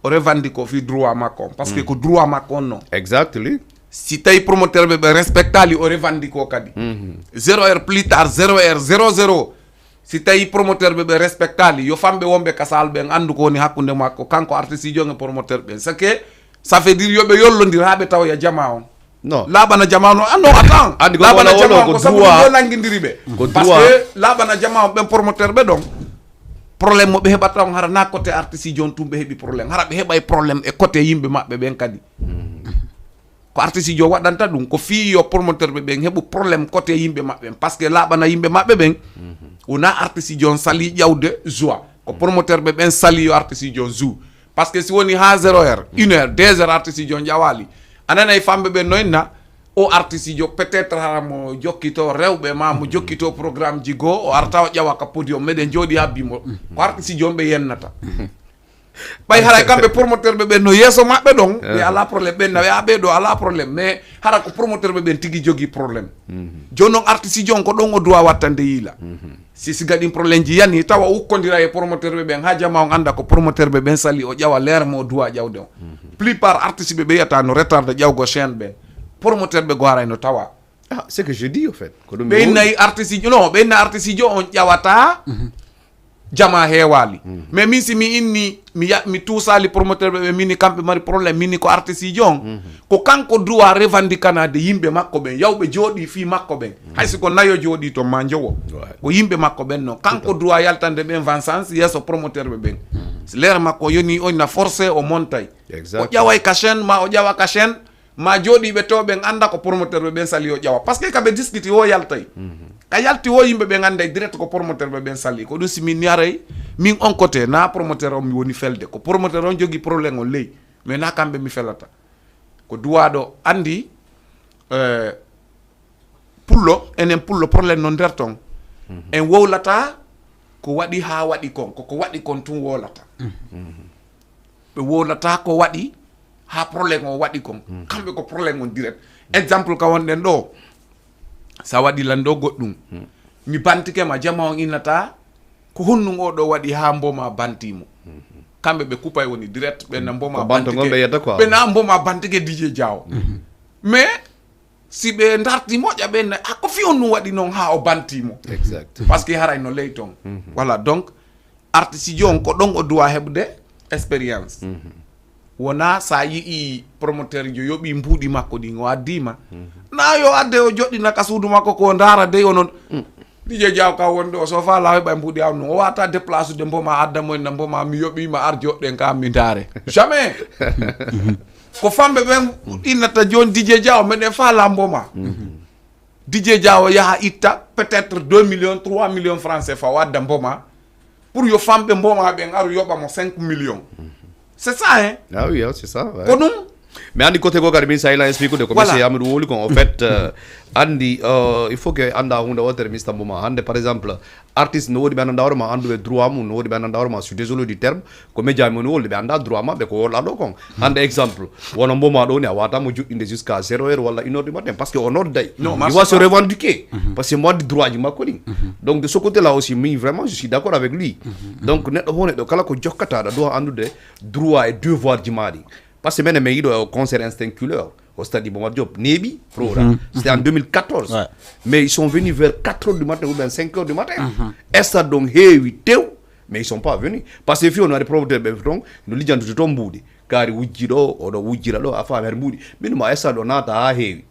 O revendique o fi droit makko on. Parce que ko droit makko on non. Exactly. Si tawi promoteur ɓe ɓe respectali o revendique o kadi. Zéro heure plus tard, zéro heure zéro zéro. Si tawi promoteur ɓe ɓe respectali, yo famɓe wonɓe ka salle ɓen anndu ko woni hakkunde makko, kanko artiste on e promoteur ɓen. C'est que ça veut dire yo ɓe yollondir haa ɓe tawoya jama on. Non. Laaɓana jama on, ah non, attends. Anndi ko Laaɓana wolo, jama wolo, on ko ko sabu droit. Ɗum yo nanngindiri ɓe. Ko Parce droit. Que laaɓana jama on ɓen promoteur ɓe ɗon. Problème mo ɓe heɓata on hara na côté artiste on tun ɓe heɓi problème. Hara ɓe heɓay problème e côté yimɓe maɓɓe ɓen kadi. Ko artiste on waɗanta ɗum, ko fii yo promoteur ɓe ɓen heɓu problème côté yimɓe maɓɓe ɓen. Parce que laaɓana yimɓe maɓɓe ɓen, wona artiste on sali ƴawde joie. Ko promoteur ɓe ɓen sali yo artiste on joue. Parce que si woni ha zéro heure, une heure, deux heures artiste on ƴawali. A nanay famɓe ɓen no inna, o artiste on peut-être hara mo jokkito rewɓe ma mo jokkito programme ji goo, o arta o ƴawa ka podium, meɗen jooɗi habbi mo. Ko artiste on ɓe yennata. Ɓay haray kamɓe promoteur ɓe ɓen no yeeso maɓɓe ɗon, ɓe ala problème, ɓen nawe a ɓe ɗo ala problème, mais hara ko promoteur ɓe ɓen tigi jogii problème. Jooni noon artiste on ko ɗon o doit wattande yiila. Si siga ɗin problème ji yani tawa ukkondira e promoteur ɓe ɓen ha jama on annda ko promoteur ɓe ɓen sali o ƴawa leer mo o doit ƴawde on. Plupart artiste ɓe ɓe yiyata no retardé ƴawgo chaîne ɓen. Promoteur ɓe goo haray no tawa. Ah, c'est que je dis au fait. Ko ɗum Ɓe innayi artiste on, non, ɓe inna artiste on ƴawata. Jama heewaali. Mais min, si mi inni, mi ya, mi tuusaali promoteur ɓe, ɓe mini kamɓe mari problème, mini ko artiste ji on. Ko kanko droit revendiquer nde yimɓe makko ɓen, yawɓe jooɗi fii makko ɓen. Hay si ko nayo jooɗi ton ma njowo. Ko yimɓe makko ɓen non. Kanko droit yaltande ɓen vengeance yeeso promoteur ɓe ɓen. Si leer makko yoni on na forcé o montay. O ƴaway ka chaîne, ma o ƴawa ka chaîne, ma jooɗiiɓe to ɓen annda ko promoteur ɓe ɓen sali o ƴawa. Parce que ka ɓe discuti o yaltay. Ka yalti o yimɓe ɓen annday direct ko promoteur ɓe ɓen sali. Ko ɗum si min yaray, min on côté, na promoteur on mi woni felde. Ko promoteur on jogi problème on ley. Mais na kamɓe mi felata. Ko duwaɗo anndi, eh, pullo, enen pullo problème non nder ton. En wowlata ko waɗi haa waɗi kon. Ko ko waɗi kon tun wowlata. Ɓe wowlata ko waɗi haa problème o waɗi kon. Kamɓe ko problème on direct. Exemple ka wonɗen ɗo, sa waɗi lan ɗo goɗɗum, mi bantike ma, jama on innata ko honɗum o ɗo waɗi haa mboma bantimo. Kamɓe ɓe kupay woni direct, ɓe na mboma Ko banto ngon bantike, ɓe yetta quoi. Ɓe na mboma bantike D J Diawo. Mais si ɓe darti moƴƴa ɓe na, a ko fi on ɗum waɗi non haa o bantimo. Exact. Parce que haray no ley ton. Voilà, donc artiste ji on ko ɗon o duwa heɓude expérience. Wona sa yi'i promoteur jo yoɓi mbuuɗi makko ɗin o addima. Na yo adde o joɗɗina ka suudu makko ko ndaara dey onon. D J Diaw ka wonde o sofa lawe ɓay mbuuɗi aw non. O wata déplace de mboma adda mo en na mboma mi yoɓima ar joɗɗen ka mi ndaare. Jamais. Ko famɓe ɓen innata joni D J Diaw meɗen fa la mboma. D J Diaw yaha itta peut-être deux millions, trois millions francs C F A o adda mboma. Pour yo famɓe mboma ɓen aru yoɓa mo cinq millions. C'est ça, hein? Ah oui, hein, c'est ça, ouais. Ko ɗum. Mais andi côté goo kadi min sa ila explique de ko Voilà. Monsieur Amadou woli kon en fait euh, andi euh, il faut que anda hunde wotere mista mboma hande par exemple artiste no wodi ɓe annda hoore ma anduɓe droit mum no wodi ɓe annda hoore ma je suis désolé du terme ko média mum woni wolde ɓe annda droit maɓɓe ko wolɗa ɗo kon hande exemple wono mboma ɗo ni a wata mo juɗɗinde jusqu'à zéro heure walla une heure du matin parce que o nodday Non, il marche va se pas. Revendiquer parce que mo andi droit ji makko ɗin donc de ce côté là aussi min vraiment je suis d'accord avec lui donc neɗɗo fof neɗɗo kala ko jokkataɗo doit andude droit et devoir ji maɗi parce que menen min yiɗo o concert instinct culeur au stade Iba Mar Diop neeɓi program c'était en deux mille quatorze Ouais. mais ils sont venus vers quatre heures du matin ou bien cinq heures du matin stade ɗon heewi tew mais ils sont pas venus parce que fi on waɗi promoteur ɓe ton no lijjantude toon mbuuɗi kaari wujji ɗo oɗo wujjira ɗo a faami haɗa mbuuɗi min ma stade o naata ha heewi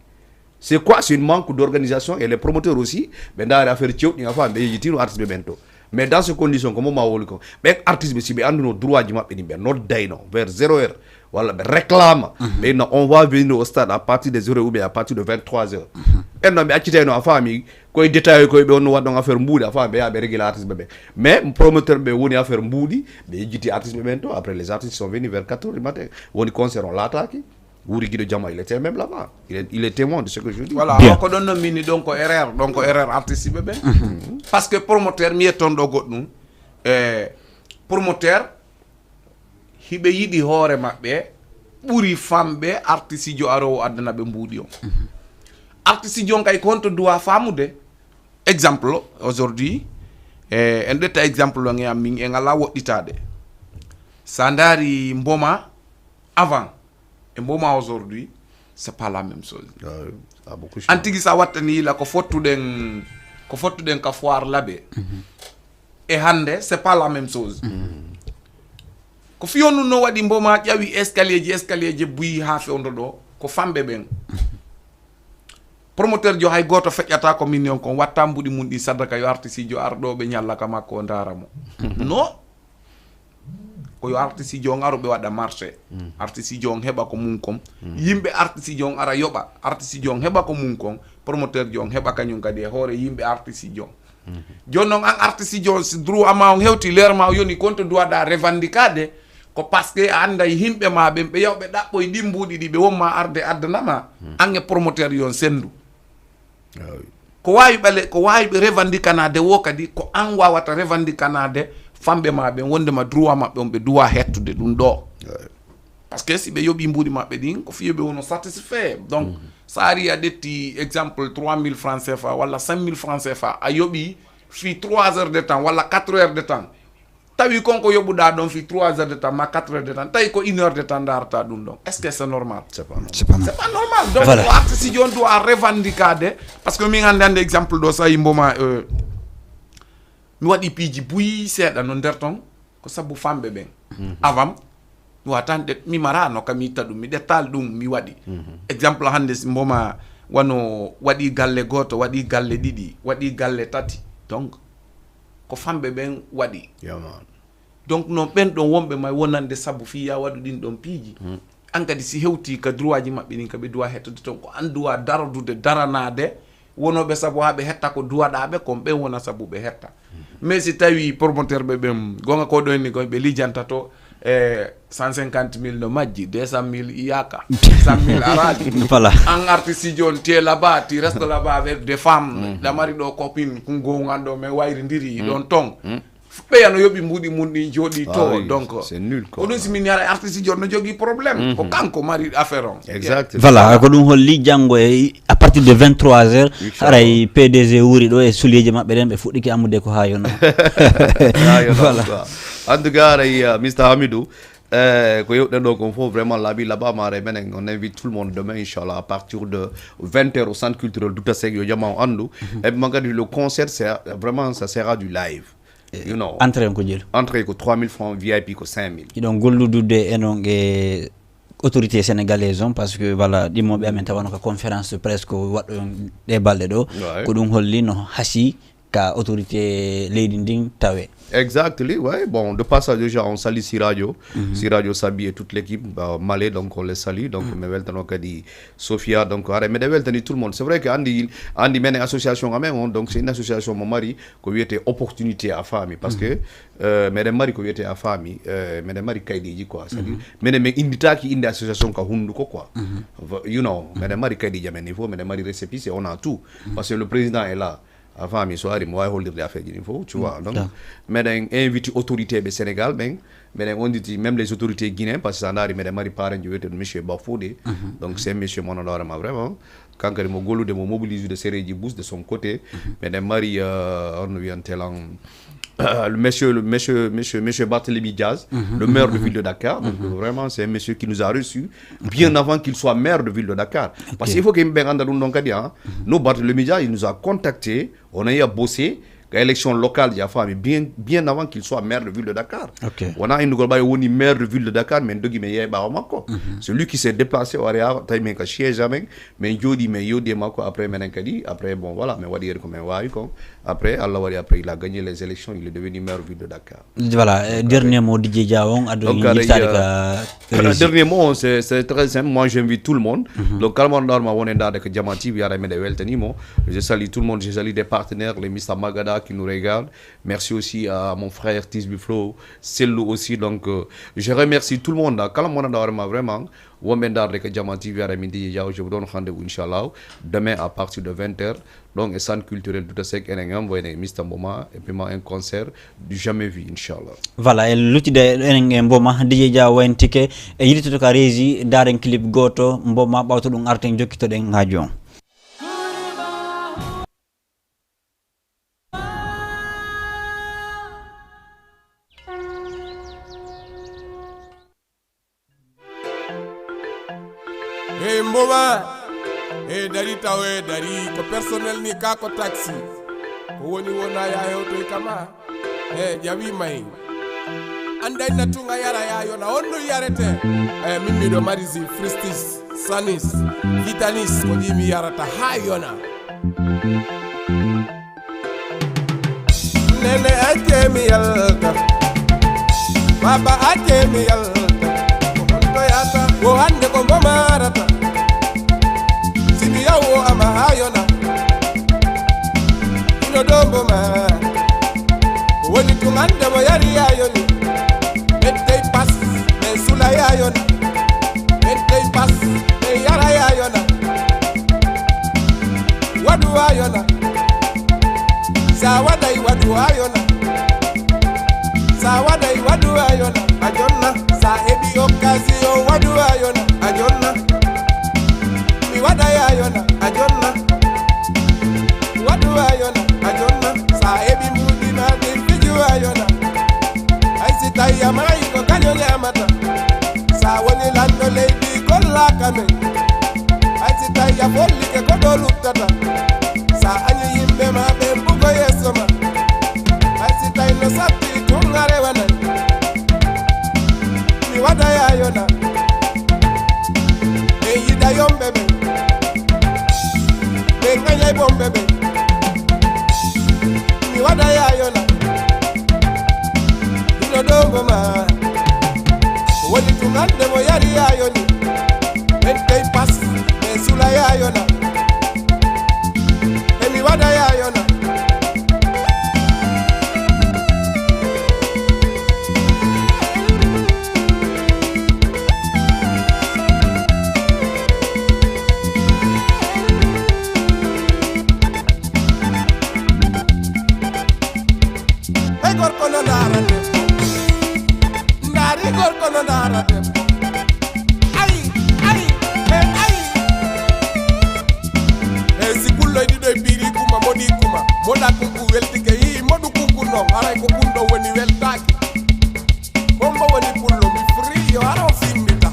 c'est quoi c'est une manque d'organisation et les promoteurs aussi ɓe ndaari affaire cewɗi a faami ɓe yejitino artiste ɓe ɓen to mais dans ces conditions ko moma woli ko ɓen artiste ɓe si ɓe annduno droit ji maɓɓe ɗin ɓe noddayno vers zéro heure walla ɓe réclama ɓe no on va venir au stade à partir de zéro heure ou bien à partir de vingt-trois heures ɓen noon ɓe accitayno a faami koye détail koye ɓe onno waɗɗon affaire mbuuɗi a faami ɓe yaha ɓe régula artiste ɓe ɓe mais promoteur ɓe woni affaire mbuuɗi ɓe yejjiti artiste ɓe ɓen to après les artistes sont venus vers quatre heures du matin woni concert on laataki Wuri Guido Jama il était même là-bas il est, il est témoin de ce que je dis Voilà, Bien. Ko ɗon no mini ɗon ko erreur, ɗon ko erreur artiste ɓe ɓen. Parce que promoteur mi yetton ɗo goɗɗum. E promoteur hiɓe yiɗi hoore maɓɓe ɓuri famɓe artiste jo arowo addana ɓe mbuuɗi on. Artiste jo on kay ko honto duwa famude. Exemple aujourd'hui e en ɗetta exemple on e am min en ala woɗɗitade. Sa ndaari mboma avant e mboma aujourd'hui c'est pas la même chose. Ah, ah, beaucoup An tigi sa wattani yila ko fottuɗen ko fottuɗen ka foire labe e hande c'est pas la même chose. Ko fiyo nun no waɗi mboma ƴawi escalier ji escalier ji buyi ha fewdo ɗo ko famɓe ɓen. Promoteur jo hay goto feƴƴata ko min yon kon watta mbuɗi mun ɗi sadaka yo artiste jo ar ɗo ɓe ñalla ka makko o ndaara mo. Non. Ko yo artiste jo on aru ɓe waɗa marché. Artiste jo on heɓa ko mum kon. Yimɓe artiste jo on ara yoɓa artiste jo on heɓa ko mum kon. Promoteur jo on heɓa kañum kadi e hoore yimɓe artiste jo on. Joni noon an artiste jo on si droit ma on hewti leer ma o yoni konto duwaɗa revandicade. Ko parce que a anday yimɓe ma ɓen ɓe yaw ɓe ɗaɓɓoy ɗin mbuuɗi ɗi ɓe wonma arde addanama. An e promoteur yo on sendu. Ko wawi ɓale ko wawi ɓe revendicanade wo kadi ko an wawata revendicanade famɓe ma ɓen wondema droit maɓɓe on ɓe duwa hettude ɗum ɗo. Parce que si ɓe yoɓi mbuuɗi maɓɓe ɗin ko fiyo ɓe wono satisfait donc sa ari a ƴetti exemple trois mille francs cfa walla cinq mille francs cfa a yoɓi fi trois heures de temps walla quatre heures de temps. Tawi kon ko yoɓuɗa ɗon fi trois heures de temps ma quatre heures de temps tawi ko une heure de temps darata ɗum ɗon est ce que c'est normal? C'est pas normal. C'est pas mal. C'est pas normal. Donc Voilà. Ko artiste jo on doit revendicade. Parce que min andi andi exemple ɗo sa yimboma euh, Mi waɗi piiji buy seeɗa no nder ton, ko sabu famɓe ɓen. Avant, mi watan ɗe, mi marano ka mi itta ɗum, mi ɗettal ɗum, mi waɗi. Exemple hannde, si mboma wano waɗi galle gooto, waɗi galle ɗiɗi, waɗi galle tati. Donc, ko famɓe ɓen waɗi. Yeah, man. Donc, non, ɓen ɗon wonɓe may wonande sabu fii ya waɗu ɗin ɗon piiji. An kadi si hewti ka droit ji maɓɓe ɗin ka ɓe duwa hettude ton, ko an duwa darodude, daranaade wonooɓe sabu haa ɓe hetta ko duwaɗaaɓe kon, ɓen wona sabu ɓe hetta. Mais si tawi promoteur ɓe ɓen, gonga ko ɗo ni ko ɓe lijanta to, e cent cinquante mille no majji, deux cent mille iyaka, cent mille araali. Voilà. An artiste jooni, tu es là-bas, tu restes là-bas avec des femmes, ɗa mari ɗo copine, kun gowgan ɗo, mais wayrindiri, ɗon ton. Ɓeya no yoɓi mbuuɗi mun ɗin jooɗi to. Ah oui, Donc, c'est nul, quoi. Ko ɗum si min yara artiste jooni no jogii problème, ko kanko mari affaire on. Exact. Voilà, ko ɗum holli janngo e à partir de vingt-trois heures, Inchallah. Haray P D G wuri ɗo e suliyeeji maɓɓe ɗen, ɓe fuɗɗike ammude ko haa yona. Ah, yo, Voilà. Quoi. En tout cas, haray, euh, Mister Hamidou, euh, ko yewɗen ɗo kon fof, vraiment, laabi laaɓaama, haray menen, on invite tout le monde demain, inchallah, à partir de vingt heures au centre culturel Douta Seck, yo jama o anndu. Et puis, man kadi, le concert, c'est vraiment, ça sera du live. You know. Entrée on ko jelu. Entrée ko trois mille francs, V I P ko cinq mille. Hiɗon golludude e non e autorité sénégalaise on, parce que voilà, ɗimmoɓe amen tawano ka conférence de presse ko waɗɗo on ɗe balɗe ɗo. Ouais. Ko ɗum holli no hasi ka autorité leydi ndin tawe. Exactly, ouais. Bon, de passage déjà, on salue Siradio, Siradio Sabi et toute l'équipe, euh, Malais, donc on les salue. Donc, mi weltano kadi Sofia, donc, haray meɗen weltani tout le monde. C'est vrai que andi, andi menen association amen on, donc c'est une association mo mari ko wiyete opportunité a faami, parce que euh, meɗen mari ko wiyete a faami, euh, meɗen mari kayɗiji quoi, c'est-à-dire menen min inditaki inde association ka hunduko quoi. Va- you know, meɗen mari kayɗiji amen il faut, meɗen mari récépissé, on a tout, parce que le président est là. A faami, so ari mo wawi hollirde affaire ji ɗin fof, tu vois. Donc, meɗen invite autorité ɓe Sénégal ɓen, meɗen anditi même les autorités guinéens, parce que sa ndaari meɗen mari parent ji wiyeteɗo monsieur Bafoude. Donc c'est monsieur mo ganduɗa hoorema vraiment, kankadi mo gollude, mo mobilise de sereji bus de son côté. Meɗen mari euh, on wiyante lan euh, le monsieur, le monsieur, monsieur, monsieur Barthélémy Diaz, le maire de ville de Dakar. Donc vraiment, c'est un monsieur qui nous a reçus bien avant qu'il soit maire de ville de Dakar. Parce qu'il faut que yimɓe ɓe ganda ɗum ɗon kadi, hein. Nous, Barthélémy Diaz, il nous a contacté, on a eu à bosser, ka élection locale ji a faami, bien, bien avant qu'il soit maire de ville de Dakar. Ok. Wona innugol ɓay woni maire de ville de Dakar, min dogi min yeeyi ɓaawo makko. C'est lui qui s'est déplacé, o ari ha tawi min ka siège amen, min jooɗi, min yewti e makko, après menen kadi, après bon voilà, min waɗi ko min wawi kon. Après, Allah waɗi, après il a gagné les élections, il est devenu maire ville de Dakar. Voilà, eh, dernier mot D J Dia on, addu Donc, yittaade haray, ka Euh, régie. Dernier mot, c'est c'est très simple. Moi, j'invite tout le monde. Donc, kala mo ganduɗa hoorema woni ndaade ko Jama T V, haray meɗen weltanimo. Je salue tout le monde. Je salue des partenaires, les Mister Magada qui nous regardent. Merci aussi à mon frère Tisby Flow, Sellu aussi. Donc, euh, je remercie tout le monde. Kala mo ganduɗa hoorema vraiment wonɓe ndaade ko Jama T V, haray min D J Dia, je vous donne rendez-vous, inchallah, demain à partir de vingt heures. Donc, e centre culturel Douta Seck, enen am, wayne Mister Mboma, et puis ma un concert du jamais vu, inchallah. Voilà, e luttude enen e Mboma, D J Dia wayntike, e yiɗitoto ka régie, ndaaren clip gooto, Mboma, ɓawto ɗum arten jokkitoɗen ngaaju on. Hey Mboma, hey dari taw, hey dari ko personnel ni ka ko taxi. Ko woni wona ya hewtoy kama. Hey jawi may. Anday na tunga yara ya yona ondu yarete. Hey mimmi do marisi fristis, sanis, vitalis ko jimi yarata ha yona. Nene acce mi yalta, baba acce mi yalta. Ko honto yata, wo hande ko mbo marata. Simi yawo ama ha yona. Ino dombo ma. Ko woni tun hande mo yari ya yoni. Mettey pas, men sula ya yona. Mettey pas, men yara ya yona. Waɗu ayona. Sa waɗay waɗu ayona. Sa waɗay waɗu ayona. A jonna. Sa heɓi occasion waɗu ayona. A jonna. Mi waɗay ayona. A jonna. Waɗu ayona. A jonna. Sa heɓi mbuɗi ma ɗin fiju ayona. Ay si tawi a maayi ko kaño ñaamata. Sa woni lanɗo leydi gollaaka men. Hay si tawi a follike ko ɗo luttata. Sa añi yimɓe ma ɓen bugo yeeso ma. Hay Bebe, mi waɗa yayona. Ino ɗo ngoma. Woni tugande mo yari yayoni. Men kay pas, men sula yayona. E mi waɗa yayona. Hey, gorko no ndaara debbo. Ndaari gorko no ndaara debbo. Ay, ay, hey, ay. Hey, si pullo e ɗiɗo e piiri kuma, moɗi kuma. Moɗa kunku weltike, yii moɗu kunku non. Haray ko kunɗo woni weltaaki. Bombo woni pullo, mi free, yo hara o finnita.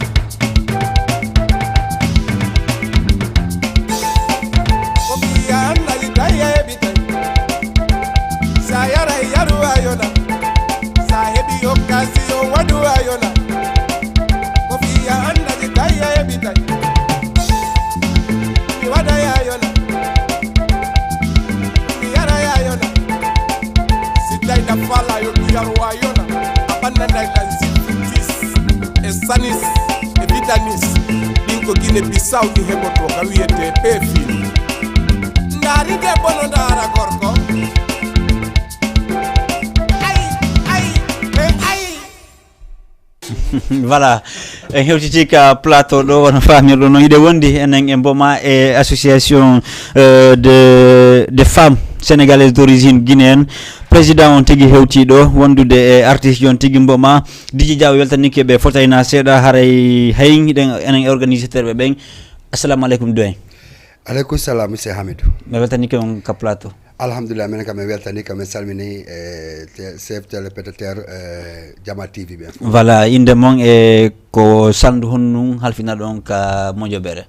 Ko fiya annali tawi a heɓi tawi. Sa yaray yaru a yona. Sa heɓi occasion waɗu a yona. Ko fiya annali tawi a heɓi tawi. Mi waɗa ya yona. Mi yara ya yona. Si tawi na fala yo ɗu yaro wa yona. A ɓanna day lan siffitis e sanis e vitanis. Ɗin ko Guinée Bissau ɗi heɓoto ka wiyete pefin. Ndaari debbo no ndaara gorko. Ay, ay, e ay. Voilà, en hewtiti ka plateau ɗo, wano famirɗo noon, hiɗe wondi enen e Mboma e association euh, de, de femmes sénégalaises d'origine guinéenne. Président on tigi hewti ɗo wondude e artiste on tigi Mboma. Diji Diaw weltanike ɓe fotayna seeɗa, haray hay hiɗen enen e organisateur ɓe ɓen. Assalamu aleykum, doyen. Aleykum salam, monsieur Hamidou. Mi weltanike on ka plateau. Alhamdulillah, minen kam en weltani kam, en salmini e chef téléspectateur e Jama T V ɓen fof. Voilà, inde mon e ko salndu honɗun halfinaɗon ka mojoɓere?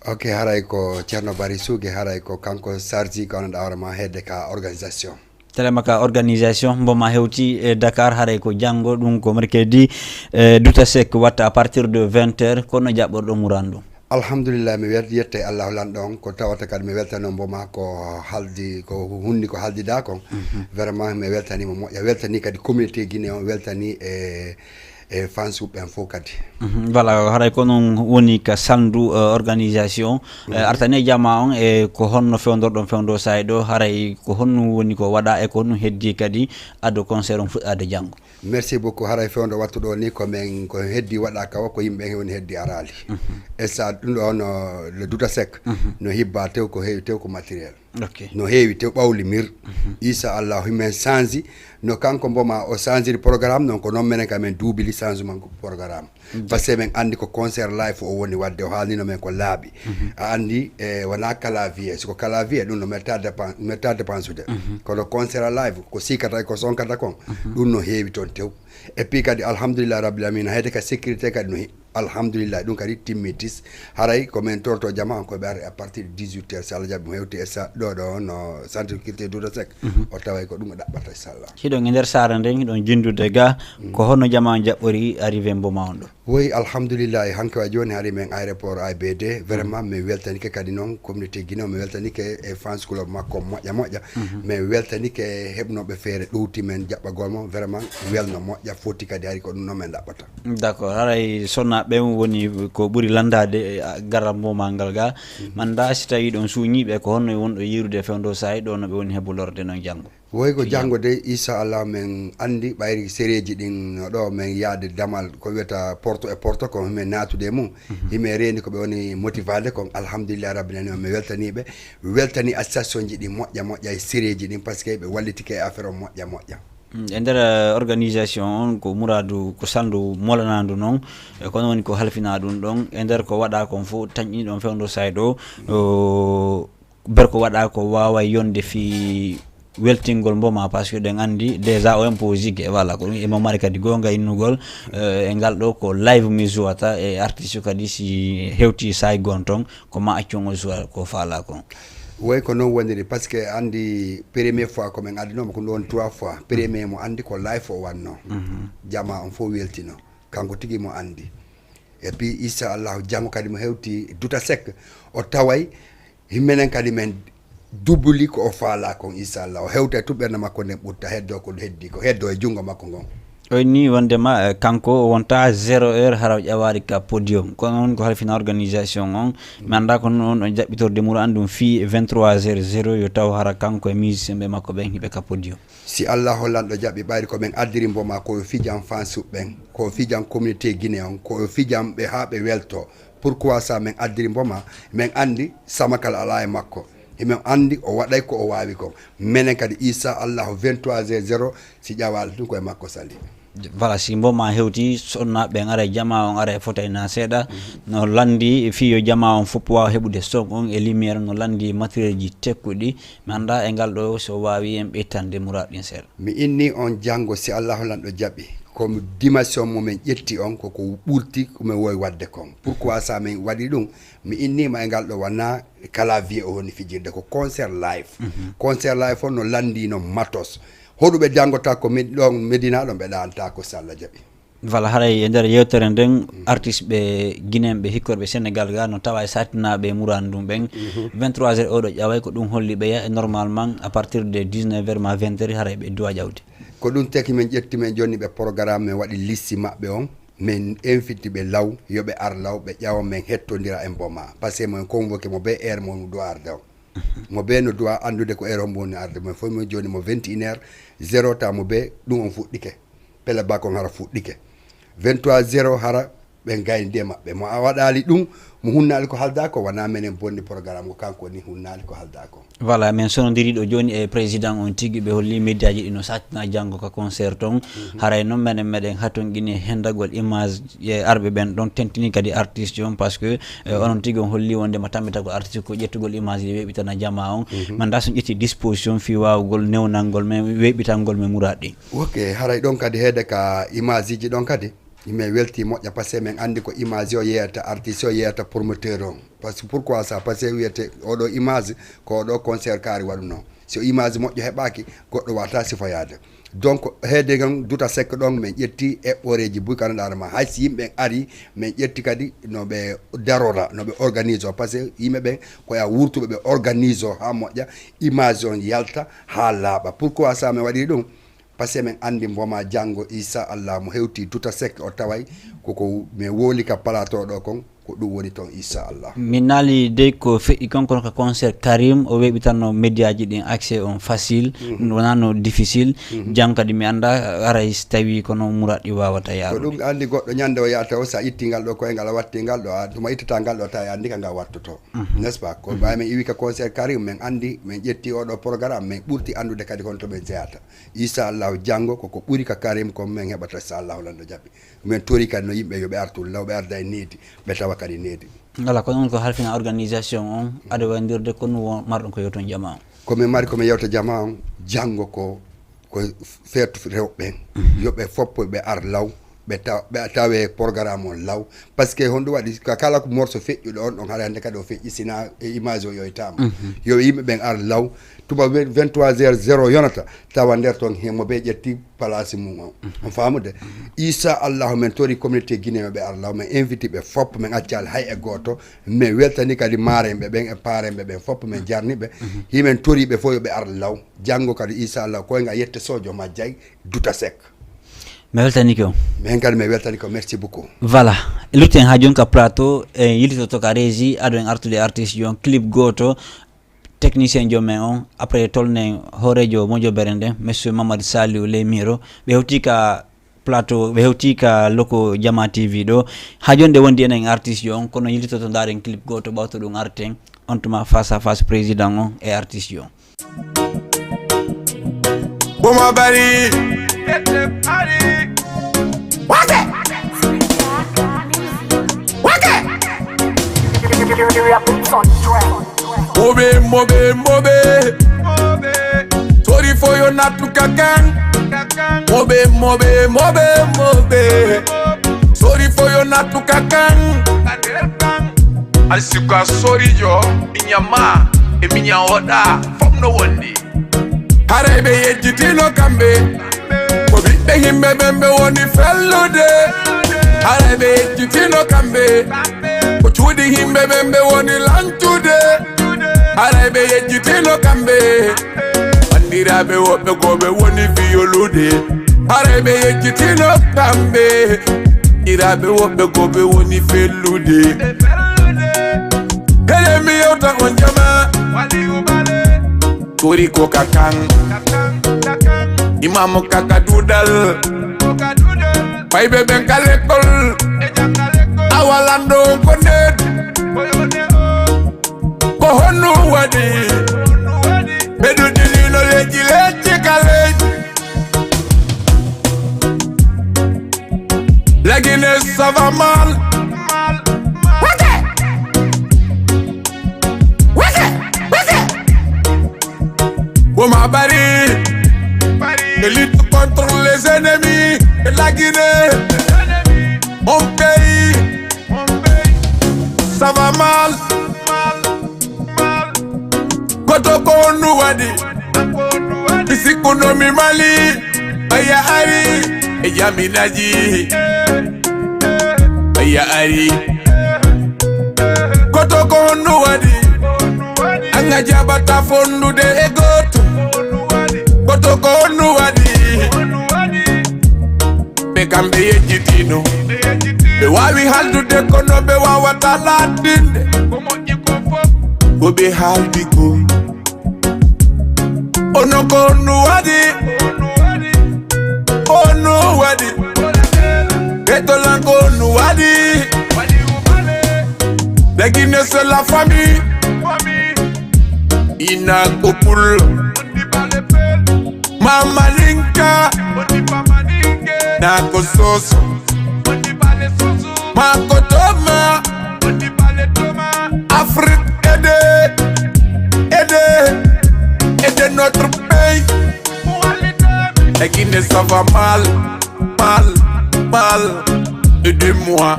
Ok, haray ko Ceerno Bari Suuge, haray ko kanko sarji ko ananɗa hoore ma hedde ka organisation. Telema ka organisation Mboma hewti e Dakar, haray ko janngo, ɗum ko mercredi, e Duta Seck watta à partir de vingt heures, kono jaɓɓorɗo murandu. Alhamdulillah, mi wel yetta e Allahu lanɗo on, ko tawata kadi mi weltano Mboma ko haldi, ko hunni ko haldida kon. Vraiment mi weltanimo moƴƴa, weltani kadi communauté Guinée on, weltani e e fansuɓe ɓen fof kadi. Voilà, haray ko non woni ka salndu organisation. Artani e jama on e ko honno fewndorɗon fewndo saay ɗo, haray ko honno woni ko waɗa e ko honno heddi kadi ado concert on fuɗɗade janngo? Merci beaucoup. Haray fewndo wattu ɗo ni ko men ko heddi waɗa kawa ko yimɓe ɓen woni heddi arali. E sa ɗum ɗo no le Duta Seck no hibba tew ko heewi tew ko matériel. Ok. No heewi tew ɓawli mir. Insha Allah himen change no kanko Mboma o changiri programme, non ko non menen ka men duubili changement programme. Parce que men andi ko concert live o woni wadde, o haalnino men ko laaɓi. A andi e wona clavier, siko clavier ɗum no metta dépen metta dépensude. Kono concert live ko sikata ko sonkata kon, ɗum no heewi toon tew. Et puis kadi alhamdulillah rabbil alamina, hayde ka sécurité kadi no alhamdulillah ɗum kadi timmi tis. Haray ko men torto jama on koɓe ari à partir de dix-huit heures, so Allah jaɓi mo hewti e sa ɗo ɗo no centre culture Duta Seck. O taway ko ɗum o ɗaɓɓata inchallah. Hiɗon e nder saare nden, hiɗon jindude ga, ko honno jama on jaɓɓori arrivé Mboma on ɗo? Woy alhamdulillahi, hanke wa joni hari men aéroport A B D, vraiment min weltanike kadi noon communauté Guinée o, min weltanike e fans club makko moƴƴa moƴƴa. Min weltanike heɓnoɓe feere ɗowti men jaɓɓagol mo, vraiment welno moƴƴa, foti kadi hari ko ɗum noon min ɗaɓɓata. D'accord, haray sonna ɓen woni ko ɓuri landade e garal Mboma ngal ga. Manda si tawi ɗon suuñiɓe ko honno wonɗo yirude fewndo sahi ɗo no ɓe woni heɓo lorde noon janngo? Woy ko janngo dey, inchallah men anndi ɓayri sereeji ɗin no ɗo men yahde damal ko wiyata porto e porto ko men naatude e mum. Himen reeni ko ɓe woni motivade kon, alhamdulillahi rabbil alamin, mi weltanii ɓe, weltanii association ji ɗin moƴƴa moƴƴa e sereeji ɗin, parce que ɓe wallitike e affaire on moƴƴa moƴƴa. E nder organisation on ko muraadu ko salndu molanandu noon, e kono woni ko halfina ɗum ɗon e nder ko waɗa kon fof, tañƴini ɗon fewndo saay ɗo. Berko waɗa ko wawa yonde fi weltingol Mboma, parce que ɗen andi déjà o imposike, voilà, ko ɗum emo mari kadi gonga innugol. E ngal ɗo ko live mi jouata e artiste kadi si hewti saay gon ton ko ma accun o joua ko fala kon. Woy ko non woniri, parce que andi premier fois ko min addinoma ko ɗon trois fois, premier mo andi ko live o wanno. Jama on fof weltino, kanko tigi mo andi. Et puis inchallahu janngo kadi mo hewti Duta Seck o taway himmenen kadi min dubuli ko o faalaa kon, inchallah. O hewta e tun ɓernde makko nden ɓurta, heddoo ko heddi ko, heddoo e junngo makko ngon. O inni wondema eh, kanko wonta zéro heure hara o ƴawaali ka podium. Kono on ko halfina organisation on. Mi annda ko non on ɗon jaɓɓitorde muro an ɗum fii vingt-trois heures zéro yo taw hara kanko e musicien ɓe makko ɓen hiɓe ka podium. Si Allahu lanɗo jaɓi, ɓayri ko men addiri Mboma ko yo fijan fansuɓe ɓen, ko yo fijan communauté Guinée on, ko yo fijan ɓe haa ɓe welto. Pourquoi ça men addiri Mboma? Men anndi Samakal alaa e makko. Himen anndi o waɗay ko o waawi kon. Menen kadi inchallahu vingt-trois heures zéro si ƴawaali tun ko e makko sali. Voilà, si Mboma hewti, sonnaaɓe ɓen ara e jamaa on, ara e fotay na seeɗa. No lanndi fii yo jamaa on fof waawa heɓude son on e lumière, no lanndi matériel ji tekkuɗi. Mi annda e ngal ɗo so waawi en ɓeytande muraad ɗin seeɗa. Mi inni on janngo si Allahu lanɗo jaɓi, ko dimension mo men ƴetti on ko ko ɓurti ko men wowi waɗde kon. Pourquoi ça men waɗi ɗum? Mi inniima e ngal ɗo wona clavier o woni fijirde, ko concert live. Concert live on no lanndii no matos. Hoɗuɓe janngota ko Med- ɗon Medina ɗon ɓe ɗaanta ko si Allah jaɓi. Voilà, haray e nder yewtere nden artiste ɓe Guinéen ɓe hikkorɓe Sénégal ga no tawa e satinaaɓe e muraadu ndun ɓen. Vingt-trois heures oɗo ƴaway ko ɗum holli ɓeya e normalement à partir de dix-neuf heures ma vingt heures haray ɓe duwa ƴawde. Ko ɗum teki men ƴetti men jonni ɓe programme men waɗi liste maɓɓe on. Min invite ɓe law, yo ɓe ar law, ɓe ƴawa min hettondira en bo ma. Parce que min convoqué mo be heure mo ɗo arde on. Mo be no doit anndude ko heure hombo woni arde. Min fof min joni mo vingt et une heures, zéro ta mo be ɗum on fuɗɗike. Pele bak on hara fuɗɗike. Vingt-trois zéro hara ɓe gayni e maɓɓe. Mo a waɗali ɗum, mo hunnaali ko halda ko, wona menen bonni programme ko kanko ni hunnaali ko halda ko. Voilà, min sonondiri ɗo jooni e président on tigi, ɓe holli médiaji ɗi no sattina janngo ka concert ton. Haray noon menen meɗen hatonƴini hendagol image e arɓe ɓen ɗon, tentini kadi artiste on, parce que eh, onon tigi on holli wonde ma tammitagol artiste ko ƴettugol image ɗi weeɓitana jama on. Manda so ƴetti disposition fi wawugol newnangol men weeɓitangol men muraad ɗi. Ok, haray ɗon kadi heede ka image ji ɗon kadi. Min welti moƴƴa parce que min anndi ko image o yeeyata, artiste o yeeyata, promoteur on. Parce que pourquoi ça? Parce que wiyete oɗo image ko oɗo concert kaari waɗuno. Si o image moƴƴo heɓaaki, goɗɗo wata sifoyaade. Donc heede kan duta sekka ɗon min ƴetti eɓɓoreeji buy kano ɗaɗa ma. Hay si yimɓe ɓen ari, min ƴetti kadi no ɓe darora, no ɓe organise o. Parce que yimɓe ɓen ko ya wurtuɓe ɓe organise o haa moƴƴa, image on yalta haa laaɓa. Pourquoi ça min waɗi ɗum? Parce que min anndi mboma janngo, inchallah, mo hewti duta sek o taway koko min woli ka plateau ɗo kon, ko ɗum woni ton, inchallah. Mi naali dey ko feƴƴi kon, kono ka concert Karim, o weeɓitanno médiaji ɗin accès on facile, wonano difficile. Jam kadi mi annda aray si tawi kono muraad ɗi wawata Ko yaarude. ɗum anndi goɗɗo ñande o yahata o, sa itti ngal ɗo koyngal a watti ngal ɗo, a tuma ittata ngal ɗo tawi anndi ka ngal wattoto. N'est-ce pas? Ko ɓay min iwi ka concert Karim, min anndi, min ƴetti oɗo programme, min ɓurti anndude kadi honto min jeyata. Inchallahu janngo koko ɓuri ka Karim kon min heɓata, inchallahu lanɗo jaɓi. Min tori kadi no yimɓe yo ɓe artu law, ɓe arda e needi, ɓe tawa kadi needi. Voilà, ko noon ko halfina organisation on, aɗa wayndirde ko ɗum won marɗon ko yewton jama on. Ko min mari ko min yewta jama on, janngo ko, ko feetu rewɓe ɓen. Yo ɓe foppo ɓe ar law, ɓe taw, ɓe tawe programme on law. Parce que honɗum waɗi ka kala ko morceau feƴƴuɗo on ɗon, haɗa hannde kadi o feƴƴi sina e image o yoytama. Yo yimɓe ɓen ar law, tuma vingt-trois heures zéro yonata, tawa nder ton himo ɓe ƴetti place mum on. On faamude? Inchallahu min tori communauté Guinée ɓe ar law, min invite ɓe fop, min accali hay e gooto. Min weltani kadi maarenɓe ɓen e paarenɓe ɓen fop, min jarni ɓe. Himin tori ɓe fof yo ɓe ar law. Janngo kadi inchallahu koynga yette sojo majjay duta sek. Mi weltanike on. Min kadi mi weltanike on, merci beaucoup. Voilà. Lutten ha joni ka plateau, en yiltoto ka régie, ado en artude artiste ji on, clip goto, technicien joom en on, après tolnen hoorejo mojobere nden, monsieur Mamadou Saliou Ley Miro. Ɓe hewti ka plateau, ɓe hewti ka loko Jama T V ɗo. Ha joni ɗe wondi enen artiste ji on, kono yiltoto ndaren clip goto, ɓawto ɗum arten, on tuma face à face président on e artiste ji on. Boma bari. Wake. Wake. Mobe, mobe, mobe. Sorry for your not to kakan. Mobe, mobe, mobe, mobe. Sorry for your not to kakan. Asika sorry yo, inyama, eminya oda, fam no wondi. Haray ɓe yejjitino kamɓe, ko ɓiɓɓe yimɓe ɓen ɓe woni fellude. Haray ɓe yejjitino kamɓe, ko cuuɗi yimɓe ɓen ɓe woni lantude. Haray ɓe yejjitino kamɓe. Banndiraaɓe woɓɓe ko ɓe woni fiyolude. Haray ɓe yejjitino kamɓe. Iraaɓe woɓɓe ko ɓe woni fellude. Kala mi yewta on jama. Tori ko kakan. Imamu kaka dudal. Fayɓe ɓen ka lekkol. Awalando on ko nden. Ko honno waɗi ɓe ɗuɗɗinino leydi leydi ka leydi. La Guinée, ça va mal. Wake! Wake! Wake! Boma Bari, de lutte contre les ennemis de la Guinée. Mon pays, ça va mal. Koto ko honno waɗi. Mi sikkuno mi Mali. Ɓaya ari e jaminaji. Ɓaya ari. Koto ko honno waɗi. Anga jaɓata fondude e goto. Koto ko honno waɗi. Ɓe kamɓe yejjitino. Ɓe wawi haldude kono ɓe wawata laatinde. Ko ɓe haaldi ko. Ono ko honno waɗi. Honno waɗi. Ɓe tolan ko honno waɗi. La Guinée, c'est la famille. Ina ko pullo. Mama Linka. Na ko soso. Ma ko toma. Afrique, aidez. Aidez. Aidez notre pays. La Guinée, ça va mal. Mal, mal. Aidez-moi.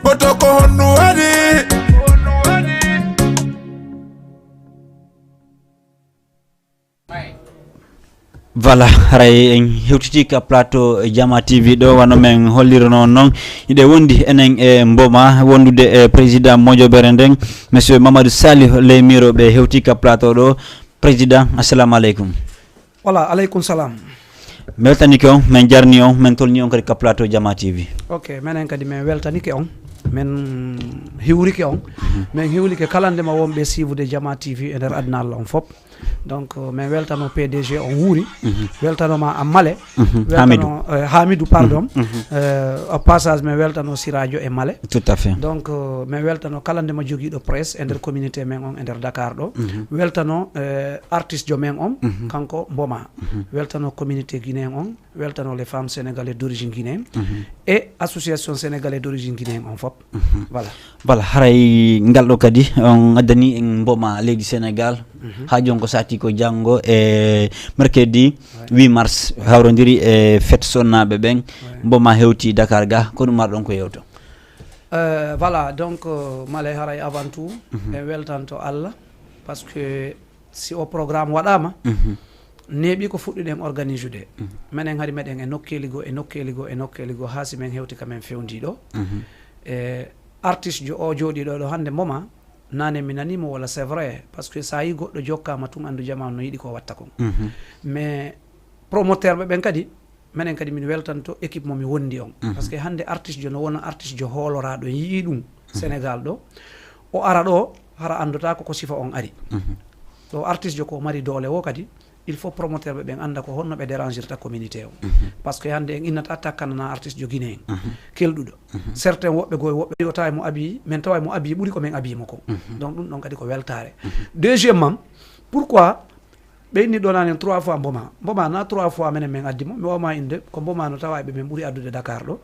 Koto ko honno waɗi. Voilà, haray en hewtiti ka plateau Jama T V ɗo, wano men hollirano noon, hiɗe wondi enen e Mboma, wondude e président mojobere nden, monsieur Mamadou Saliou Ley Miro, ɓe hewti ka plateau ɗo. Président, assalamu aleykum. Voilà, aleykum salam. Mi weltanike on, men jarni on, men tolni on kadi ka plateau Jama T V. Ok, menen kadi men weltanike on, men hiwrike on, men hiwrike kala ndema wonɓe siifude Jama T V e nder aduna Allah on fop. Donc, euh, min weltano P D G on wuuri, weltanoma a Male, Hamidou. Weltano, euh, Hamidou, pardon. Euh, au passage, min weltano Siradio e Male. Tout à fait. Donc, euh, min weltano kala ndema jogiiɗo presse e nder communauté men on e nder Dakar ɗo. Weltano, euh, artiste jo men on, kanko Mboma. Weltano communauté guinéen on, weltano les femmes sénégalaises d'origine guinéenne et association sénégalaise d'origine guinéenne on fop. Voilà. Voilà, haray ngal ɗo kadi on addani en Mboma leydi Sénégal. Ha jon ko sati ko janngo e mercredi huit mars, hawrodiri e fête sonnaaɓe ɓen. Mboma hewti Dakar ga, ko ɗum marɗon ko yewto? Euh, voilà, donc, euh, Male, haray avant tout, en weltanto Allah, parce que si o programme waɗama, neeɓi ko fuɗɗuɗen organisude. Menen hari meɗen e nokkeeli goo, e nokkeeli goo, e nokkeeli goo, haa si men hewti ka men fewndi ɗo. E artiste jo o jooɗiɗo ɗo hannde Mboma, nane mi nani mo, wala c'est vrai, parce que sa yi goɗɗo jokkama tun, andu jamaanu no yiɗi ko watta kon. Mais promoteur ɓe ɓen kadi, menen kadi min weltanto équipe mo mi wondi on. Parce que hannde artiste jo no wona artiste jo hooloraɗo, en yi'i ɗum Sénégal ɗo. O ara ɗo, hara andotako ko sifa on ari. Ɗo artiste jo ko mari doole wo kadi, il faut promoteur ɓe ɓen anda ko honno ɓe dérangirta communauté on. Parce que hannde en innata takkanana artiste jo guinéen kelɗuɗo. Certains woɓɓe goo, woɓɓe yota e mo abi, men tawa e mo abi ɓuri ko men abi mo kon. Donc ɗum ɗon kadi ko weltare. Deuxièmement, pourquoi ɓe inni ɗo nanen trois fois Mboma? Mboma na trois fois menen men addi mo, mi wawma inde, ko Mboma no tawa e ɓe men ɓuri addude Dakar ɗo.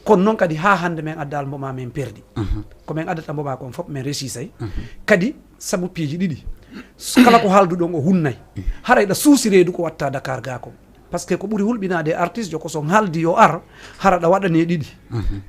Kono noon kadi ha hannde men addaali Mboma, men perdi. Ko men addata Mboma kon fop men resisay. Kadi sabu piiji ɗiɗi. Kala ko haalduɗon o hunnay. Haray ɗa suusi reedu ko watta Dakar ga kon. Parce que ko ɓuri hulɓinaade e artiste jo ko so on haaldi yo ar, hara ɗa waɗane ɗiɗi.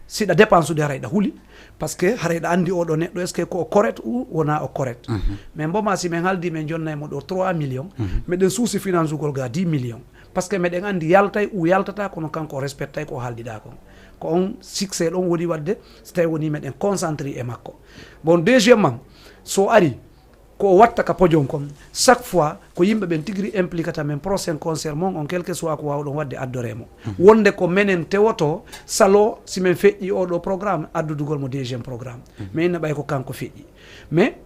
Si ɗa dépense ude haray ɗa huli. Parce que haray ɗa andi oɗo neɗɗo, est-ce que ko o correct ou wona o correct? Mais Mboma si men haaldi men jonnay mo ɗo trois millions, meɗen suusi finance ugol ga dix millions. Parce que meɗen andi yaltay ou yaltata, kono kanko o respectay ko haaldiɗa kon. Ko on succès ɗon woni wadde, so tawi woni meɗen concentré e makko. Bon, deuxièmement, so ari, Ko o watta ka podium kon, chaque fois ko yimɓe ɓen tigi ri impliquata men prochain concert mon on, quel que soit ko waawɗon waɗde, addoree mo. Wonde ko menen tewoto salo, si men feƴƴi oo ɗoo programme, addudugol mo deuxième programme. Mais inna ɓay ko kanko feƴƴi. Mais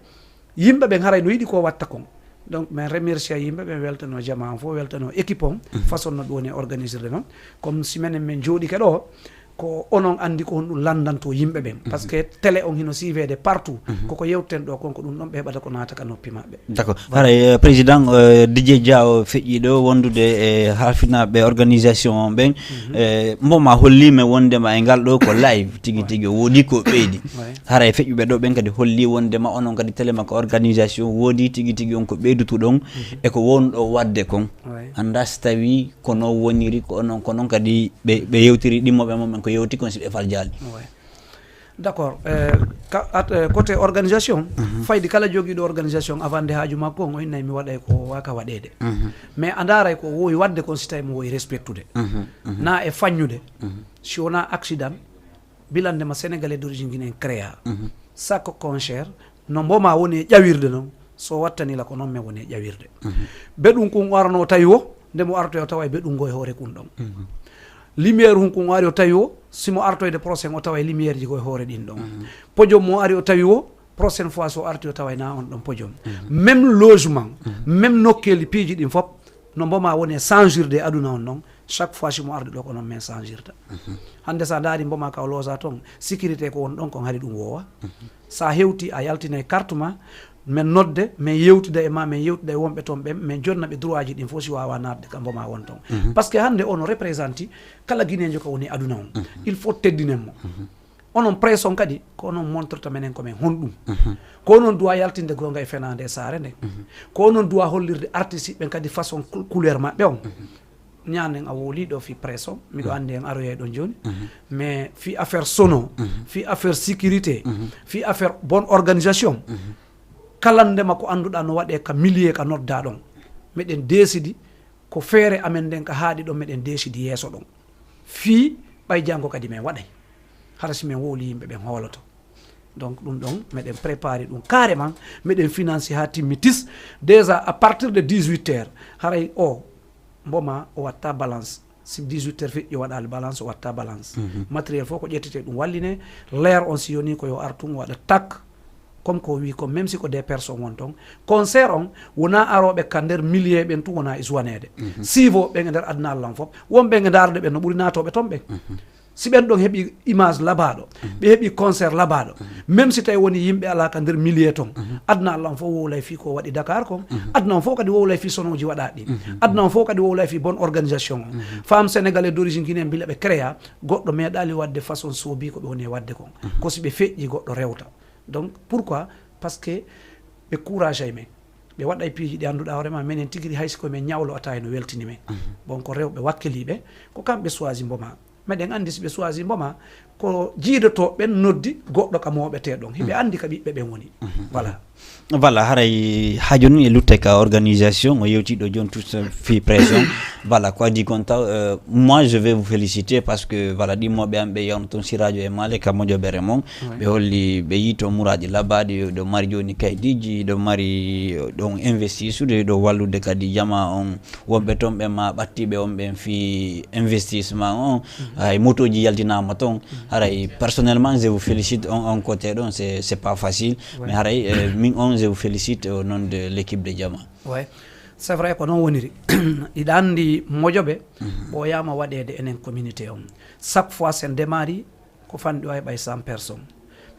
yimɓe ɓen haray no yiɗi ko watta kon. Donc men remercie yimɓe ɓen, weltano jamaa on fof, weltano équipe on, façon no ɓe woni organisirde non. Comme si menen men jooɗike ɗoo, ko onon anndi ko honɗum lanndanto yimɓe ɓen. Parce que télé on hino siiveede partout. Koko yewten ɗoo kon, ko ɗum ɗon ɓe heɓata ko naata ka noppi maɓɓe. D'accord. Haray, euh, président, euh, Didier Dia o feƴƴi ɗoo wondude e halfinaaɓe organisation on ɓen. Euh, mbo ma holli men wondema e ngal ɗoo ko live tigi tigi, o woodi ko ɓeydi. Haray feƴƴuɓe ɗoo ɓen kadi holli wondema onon kadi télé ma ko organisation, woodi tigi tigi on ko ɓeydutuɗon e ko wonɗo waɗde kon. Annda si tawi ko non woniri, ko onon, ko non kadi ɓe, ɓe yewtiri ɗimmoɓe mon ɓen ko yewti kon, si ɓe faljaali. Ouais. D'accord. Euh, ka, at, euh, côté organisation, faydi kala jogiiɗo organisation avant nde haaju makko on, o innay mi waɗay ko waaka waɗeede. Mais a ndaaray ko wowi waɗde kon si tawi mo wowi respectude. Na e faññude. Si wonaa accident, bilande ma Sénégalais d'origine guinéen créa. Chaque concert, no mbo ma woni e ƴawirde non, so wattani la ko non men woni e ƴawirde. Beɗum kun o arano tawi wo, nde mo artoyo tawa e beɗum ngo e hoore kun ɗon. Lumière hun kun o ari o tawi wo, si mo artoyde prochain o tawa e lumière ji ko e hoore ɗin ɗon. Podium mo ari o tawi wo, prochaine fois so arti o tawa e na on ɗon podium. Même logement, même nokkeeli piiji ɗin fop, no mbo ma woni e changirde e aduna on non, chaque fois si mo ardi ɗoo ko non men changirta. Hannde sa ndaari mbo ma ka o loosa ton, sécurité ko won ɗon kon hari ɗum woowa. Sa hewti a yaltinay carte ma, men nodde, men yewtida e ma, men yewtida e wonɓe ton ɓen, men jonna ɓe droit ji ɗin fof si wawa naatde ka mbo ma won ton. Parce que hannde ono représenté kala guinéjo ka woni aduna on. Il faut teddinen mo. Onon presse on kadi, ko onon montrata menen ko men honɗum. Ko onon duwa yaltinde goonga e fenaande e saare nden. Ko onon duwa hollirde artiste ɓen kadi façon cou-, couleur maɓɓe on. Ñaanen a wowli ɗoo fi presse on, miɗo anndi en aroyay ɗon jooni. Mais fi affaire sono, fi affaire sécurité, fi affaire bonne organisation. Kala ndema ko annduɗaa no waɗee ka milieu ka noddaa ɗon. Meɗen décidi ko feere amen nden ka haaɗi ɗon, meɗen décidi yeeso ɗon. Fii ɓay janngo kadi men waɗay. Hara si men wowli yimɓe ɓen hooloto. Donc ɗum ɗon meɗen préparé ɗum carrément, meɗen financé haa timmi tis. Déjà à partir de dix-huit heures, haray o mbo ma o watta balance. Si dix-huit heures feƴƴi o waɗaali balance, o watta balance. Matériel fof ko ƴettete ɗum walline, leer on si yoni ko yo ar tun waɗa tak. Comme ko wi ko, même si ko des personnes won ton, concert on wona arooɓe ka nder milieu ɓen tun wona e joineede. Siivo ɓen e nder aduna Alla on fof, won ɓen e ndaarde ɓen no ɓuri naatooɓe ton ɓen. Si ɓen ɗon heɓi image labaaɗo, ɓe heɓi concert labaaɗo, même si tawi woni yimɓe alaa ka nder milieu ton, aduna Alla on fof wowlay fii ko waɗi Dakar kon, aduna on fof kadi wowlay fii sonooji waɗaaɗi ɗin, aduna on fof kadi wowlay fii bonne organisation on. Femme sénégalais d'origine guinéen mbila ɓe créa, goɗɗo meeɗaali waɗde façon soobi ko ɓe woni e waɗde kon. Ko si ɓe feƴƴi goɗɗo rewta. Donc pourquoi? Parce que ɓe courage ay men. Ɓe waɗay piiji ɗi annduɗaa hoore ma, menen tigi ɗi hay si ko men ñawlo a tawi no weltini men. Bon, ko rewɓe wakkiliiɓe, ko kamɓe choisi mbo ma. Meɗen anndi si ɓe choisi mbo ma, ko jiidotooɓe ɓen noddi goɗɗo ka mooɓetee ɗon. Hiɓe anndi ka ɓiɓɓe ɓen woni. Voilà. Voilà, haray haa jooni e lutte ka organisation, o yewti ɗo jooni tout fii pression. Voilà, ko adii kon taw, euh, moi je vais vous féliciter parce que, voilà, ɗimmoɓe am ɓe yewno toon si radio e Maale ka moƴobere mon. Ɓe holli, ɓe yii toon muraaji labaaɗi, ɗo mari jooni kaydiiji, ɗo mari, ɗon investisude, ɗo wallude kadi jamaa on. Wonɓe toon ɓe ma ɓattiiɓe on ɓen fii investissement on. Hay motooji yaltinaama toon. Haray personnellement, je vous félicite on, on côté ɗon, c'est, c'est pas facile. Mais haray, euh, min on, je vous félicite au nom de l'équipe de Jamaa. Ouais. C'est vrai ko noon woniri. Iɗa anndi moƴoɓe ɓooyaama waɗeede enen communauté on. Chaque fois sen ndemaari ko fanɗi o heɓay cent personnes.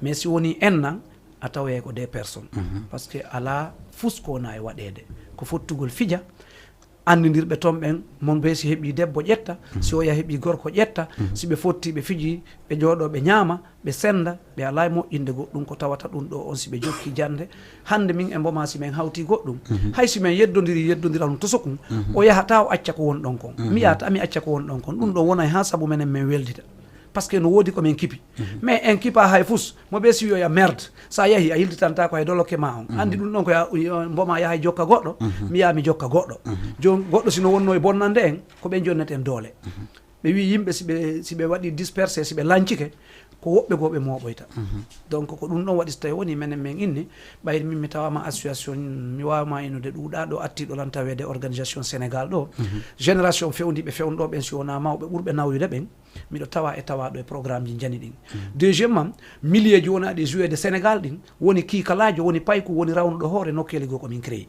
Mais si woni en nan, a tawoyay ko deux personnes. Parce que alaa fus ko wona e waɗeede. Ko fottugol fija, anndindirɓe toon ɓen, mon bee si heɓii debbo ƴetta, si oya heɓii gorko ƴetta, si ɓe fotti ɓe fiji, ɓe jooɗoo ɓe ñaama, ɓe sennda, ɓe alaa e moƴƴinde goɗɗum ko tawata ɗum ɗo on si ɓe jokki jannde. Hannde min e mbo ma si men hawti goɗɗum, hay si men yeddondiri yeddondiral no tosokun, o yaha taa o acca ko won ɗon kon. Mi yaha taa mi acca ko won ɗon kon. Ɗum ɗon wonay haa sabu menen men weldita. Parce que no woodi ko men kipi. Mais en kipa hay fus, mo ɓe si wiyoya merde, sa yahi a yiltitantaako hay doloke ma on. Anndi ɗum ɗon ko ya, yo, mbo ma yahay jokka goɗɗo, mi yaha mi jokka goɗɗo. Jon goɗɗo si no wonno e bonnande en, ko ɓen jonneten doole. Ɓe wi yimɓe si ɓe, si ɓe waɗi dispersé, si ɓe lancike, ko woɓɓe goo ɓe mooɓoyta. Donc ko ɗum ɗon waɗi so tawi woni menen men inni, ɓayri min mi tawaama association, mi waawama innude ɗuuɗa ɗo attiiɗo lan taweede organisation Sénégal ɗo. Génération fewndi ɓe fewndo ɓen si wonaa mawɓe ɓurɓe nawyude ɓen, miɗo tawa e tawa ɗo e programme ji njani ɗin. Deuxièmement, milieu ji wonaa ɗi joué de Sénégal ɗin, woni kiikalaajo, woni payku, woni rawnuɗo hoore nokkeeli goo ko min créé.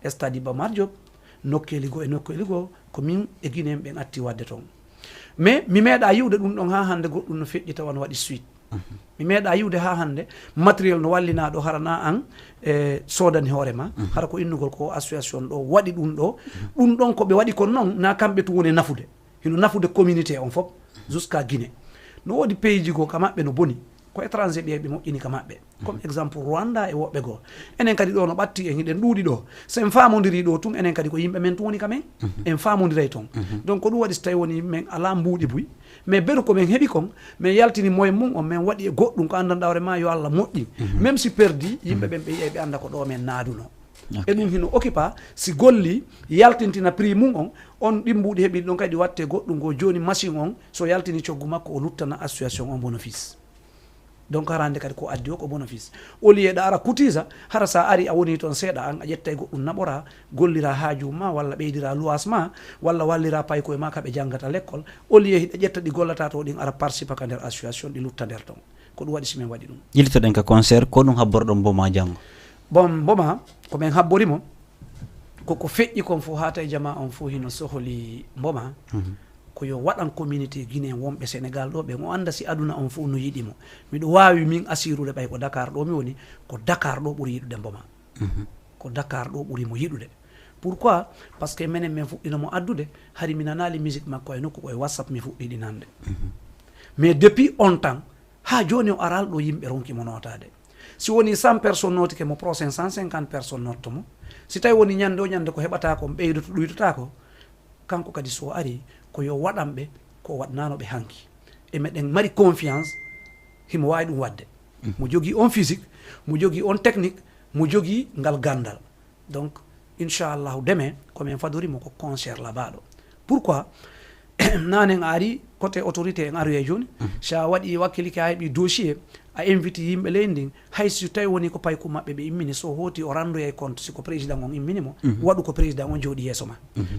Stade Iba Mar Diop, nokkeeli goo e nokkeeli goo, ko min e Guinéen ɓen atti waɗde toon. Mais mi meeɗa yiwde ɗum ɗon haa hannde goɗɗum no feƴƴi tawa no waɗi suite. Mi meeɗa yiwde haa hannde matériel no wallinaa ɗo hara na an e soodani hoore ma, hara ko innugol ko association ɗo waɗi ɗum ɗo. Ɗum ɗon ko ɓe waɗi kon noon, na kamɓe tun woni e nafude. Hino nafude communauté on fof, jusqu'à Guinée. No woodi pays ji goo ka maɓɓe no boni, ko étranger ɓe ɓe moƴƴini ka maɓɓe. Comme exemple Rwanda e woɓɓe goo. Enen kadi ɗo no ɓatti en, hiɗen ɗuuɗi ɗo. So en faamondiri ɗo tun, enen kadi ko yimɓe men tun woni ka men. En faamondiray ton. Donc ko ɗum waɗi so tawi woni men alaa mbuuɗi buy. Mais beru ko men heɓi kon, men yaltini moyen mum on, men waɗi e goɗɗum ko anndanɗaa hoore ma yo Allah moƴƴin. Même si perdi, yimɓe ɓen ɓe yi'ay ɓe annda ko ɗo men naaduno. E ɗum hino occupa, si golli, yaltintina prix mum on, on ɗin mbuuɗi heɓi ɗon kadi watte goɗɗum goo. Jooni machine on, so yaltini coggu makko, o luttana association on bénéfice. Donc hara hannde kadi ko addi o ko bénéfice. Au lieu ɗa ara cotiser, hara sa ari a woni toon seeɗa, an a ƴetta e goɗɗum naɓora, gollira haaju ma, walla ɓeydira luwaas ma, walla wallira paykoye ma ka ɓe janngata lekkol. Au lieu hiɗa ƴetta ɗi gollata to ɗin ara participa ka nder association, ɗi lutta nder toon. Ko ɗum waɗi si min waɗi ɗum. Ƴellitoɗen ka concert, ko ɗum habborɗon Mboma janngo? Bon, Mboma, ko min habbori mo, ko ko feƴƴi kon fof haa tawi jamaa on fof hino sohli Mboma. Ko yo waɗan communauté Guinée wonɓe Sénégal ɗo ɓen, o annda si aduna on fof no yiɗi mo. Miɗo waawi min asirude ɓay ko Dakar ɗo mi woni, ko Dakar ɗo ɓuri yiɗude Mboma. Ko Dakar ɗo ɓuri mo yiɗude. Pourquoi? Parce que menen min fuɗɗino mo addude, hari mi nanaali musique makko e nokku, ko e WhatsApp mi fuɗɗi ɗi nande. Mais depuis on temps, haa jooni o araali ɗo yimɓe ronki mo nootaade. Si woni cent personnes nootike mo, prochain cent cinquante personnes nootto mo. Si tawi woni ñande o ñande ko heɓata ko, ɓeydoto ɗuytotaako, kanko kadi so ari, ko yo waɗan ɓe ko waɗnano ɓe hanki. E meɗen mari confiance, himo waawi ɗum waɗde. Mo jogii on physique, mo jogii on technique, mo jogii ngal ganndal. Donc, inchallahu, demain, ko min fadori mo ko concert labaaɗo. Pourquoi? Nanen a ari, côté autorité en aroyay jooni. Si a waɗi wakkilike, a heɓi dossier, a invite yimɓe leydi ndin, hay si tawi woni ko payku maɓɓe ɓe immini, so hooti o ranndoyay compte, si ko président on immini mo, waɗu ko président on jooɗi yeeso ma.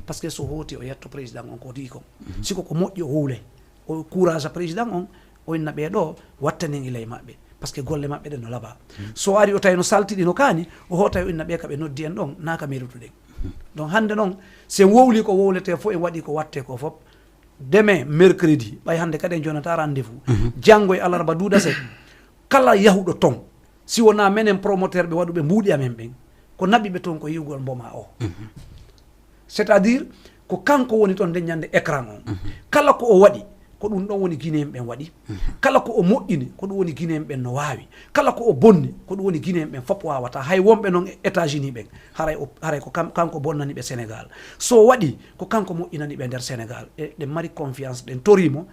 Parce que so hooti o yetto président on ko tigi kon. Si ko ko moƴƴi o wowlay. O courage président on, o inna ɓee ɗo, wattanen ilay maɓɓe. Parce que golle maɓɓe ɗen no labaa. So ari o tawi no saltiɗi no kaani, o hootay o inna ɓee ka ɓe noddi en ɗon, naa ka merutuɗen. Donc hannde noon, si en wowli ko wowletee fof, en waɗi ko wattee ko fof, demain mercredi, ɓay hannde kadi en jonata rendez-vous. Janngo e alarba duuɗa se, kala yahuɗo ton, si wonaa menen promoteur ɓe waɗuɓe mbuuɗi amen ɓen, ko naɓi ɓe ton ko yi'ugol Mboma o. C'est-à-dire, ko kanko woni ton nde ñande écran on. Kala ko o waɗi, ko ɗum ɗon woni Guinéen ɓen waɗi. Kala ko o moƴƴini, ko ɗum woni Guinéen ɓen no waawi. Kala ko o bonni, ko ɗum woni Guinéen ɓen fof waawata. Hay wonɓe noon e États-Unis ɓen, haray o, haray ko kam, kanko bonnani ɓe Sénégal. So waɗi, ko kanko moƴƴinani ɓe nder Sénégal. E ɗen mari confiance, ɗen tori mo.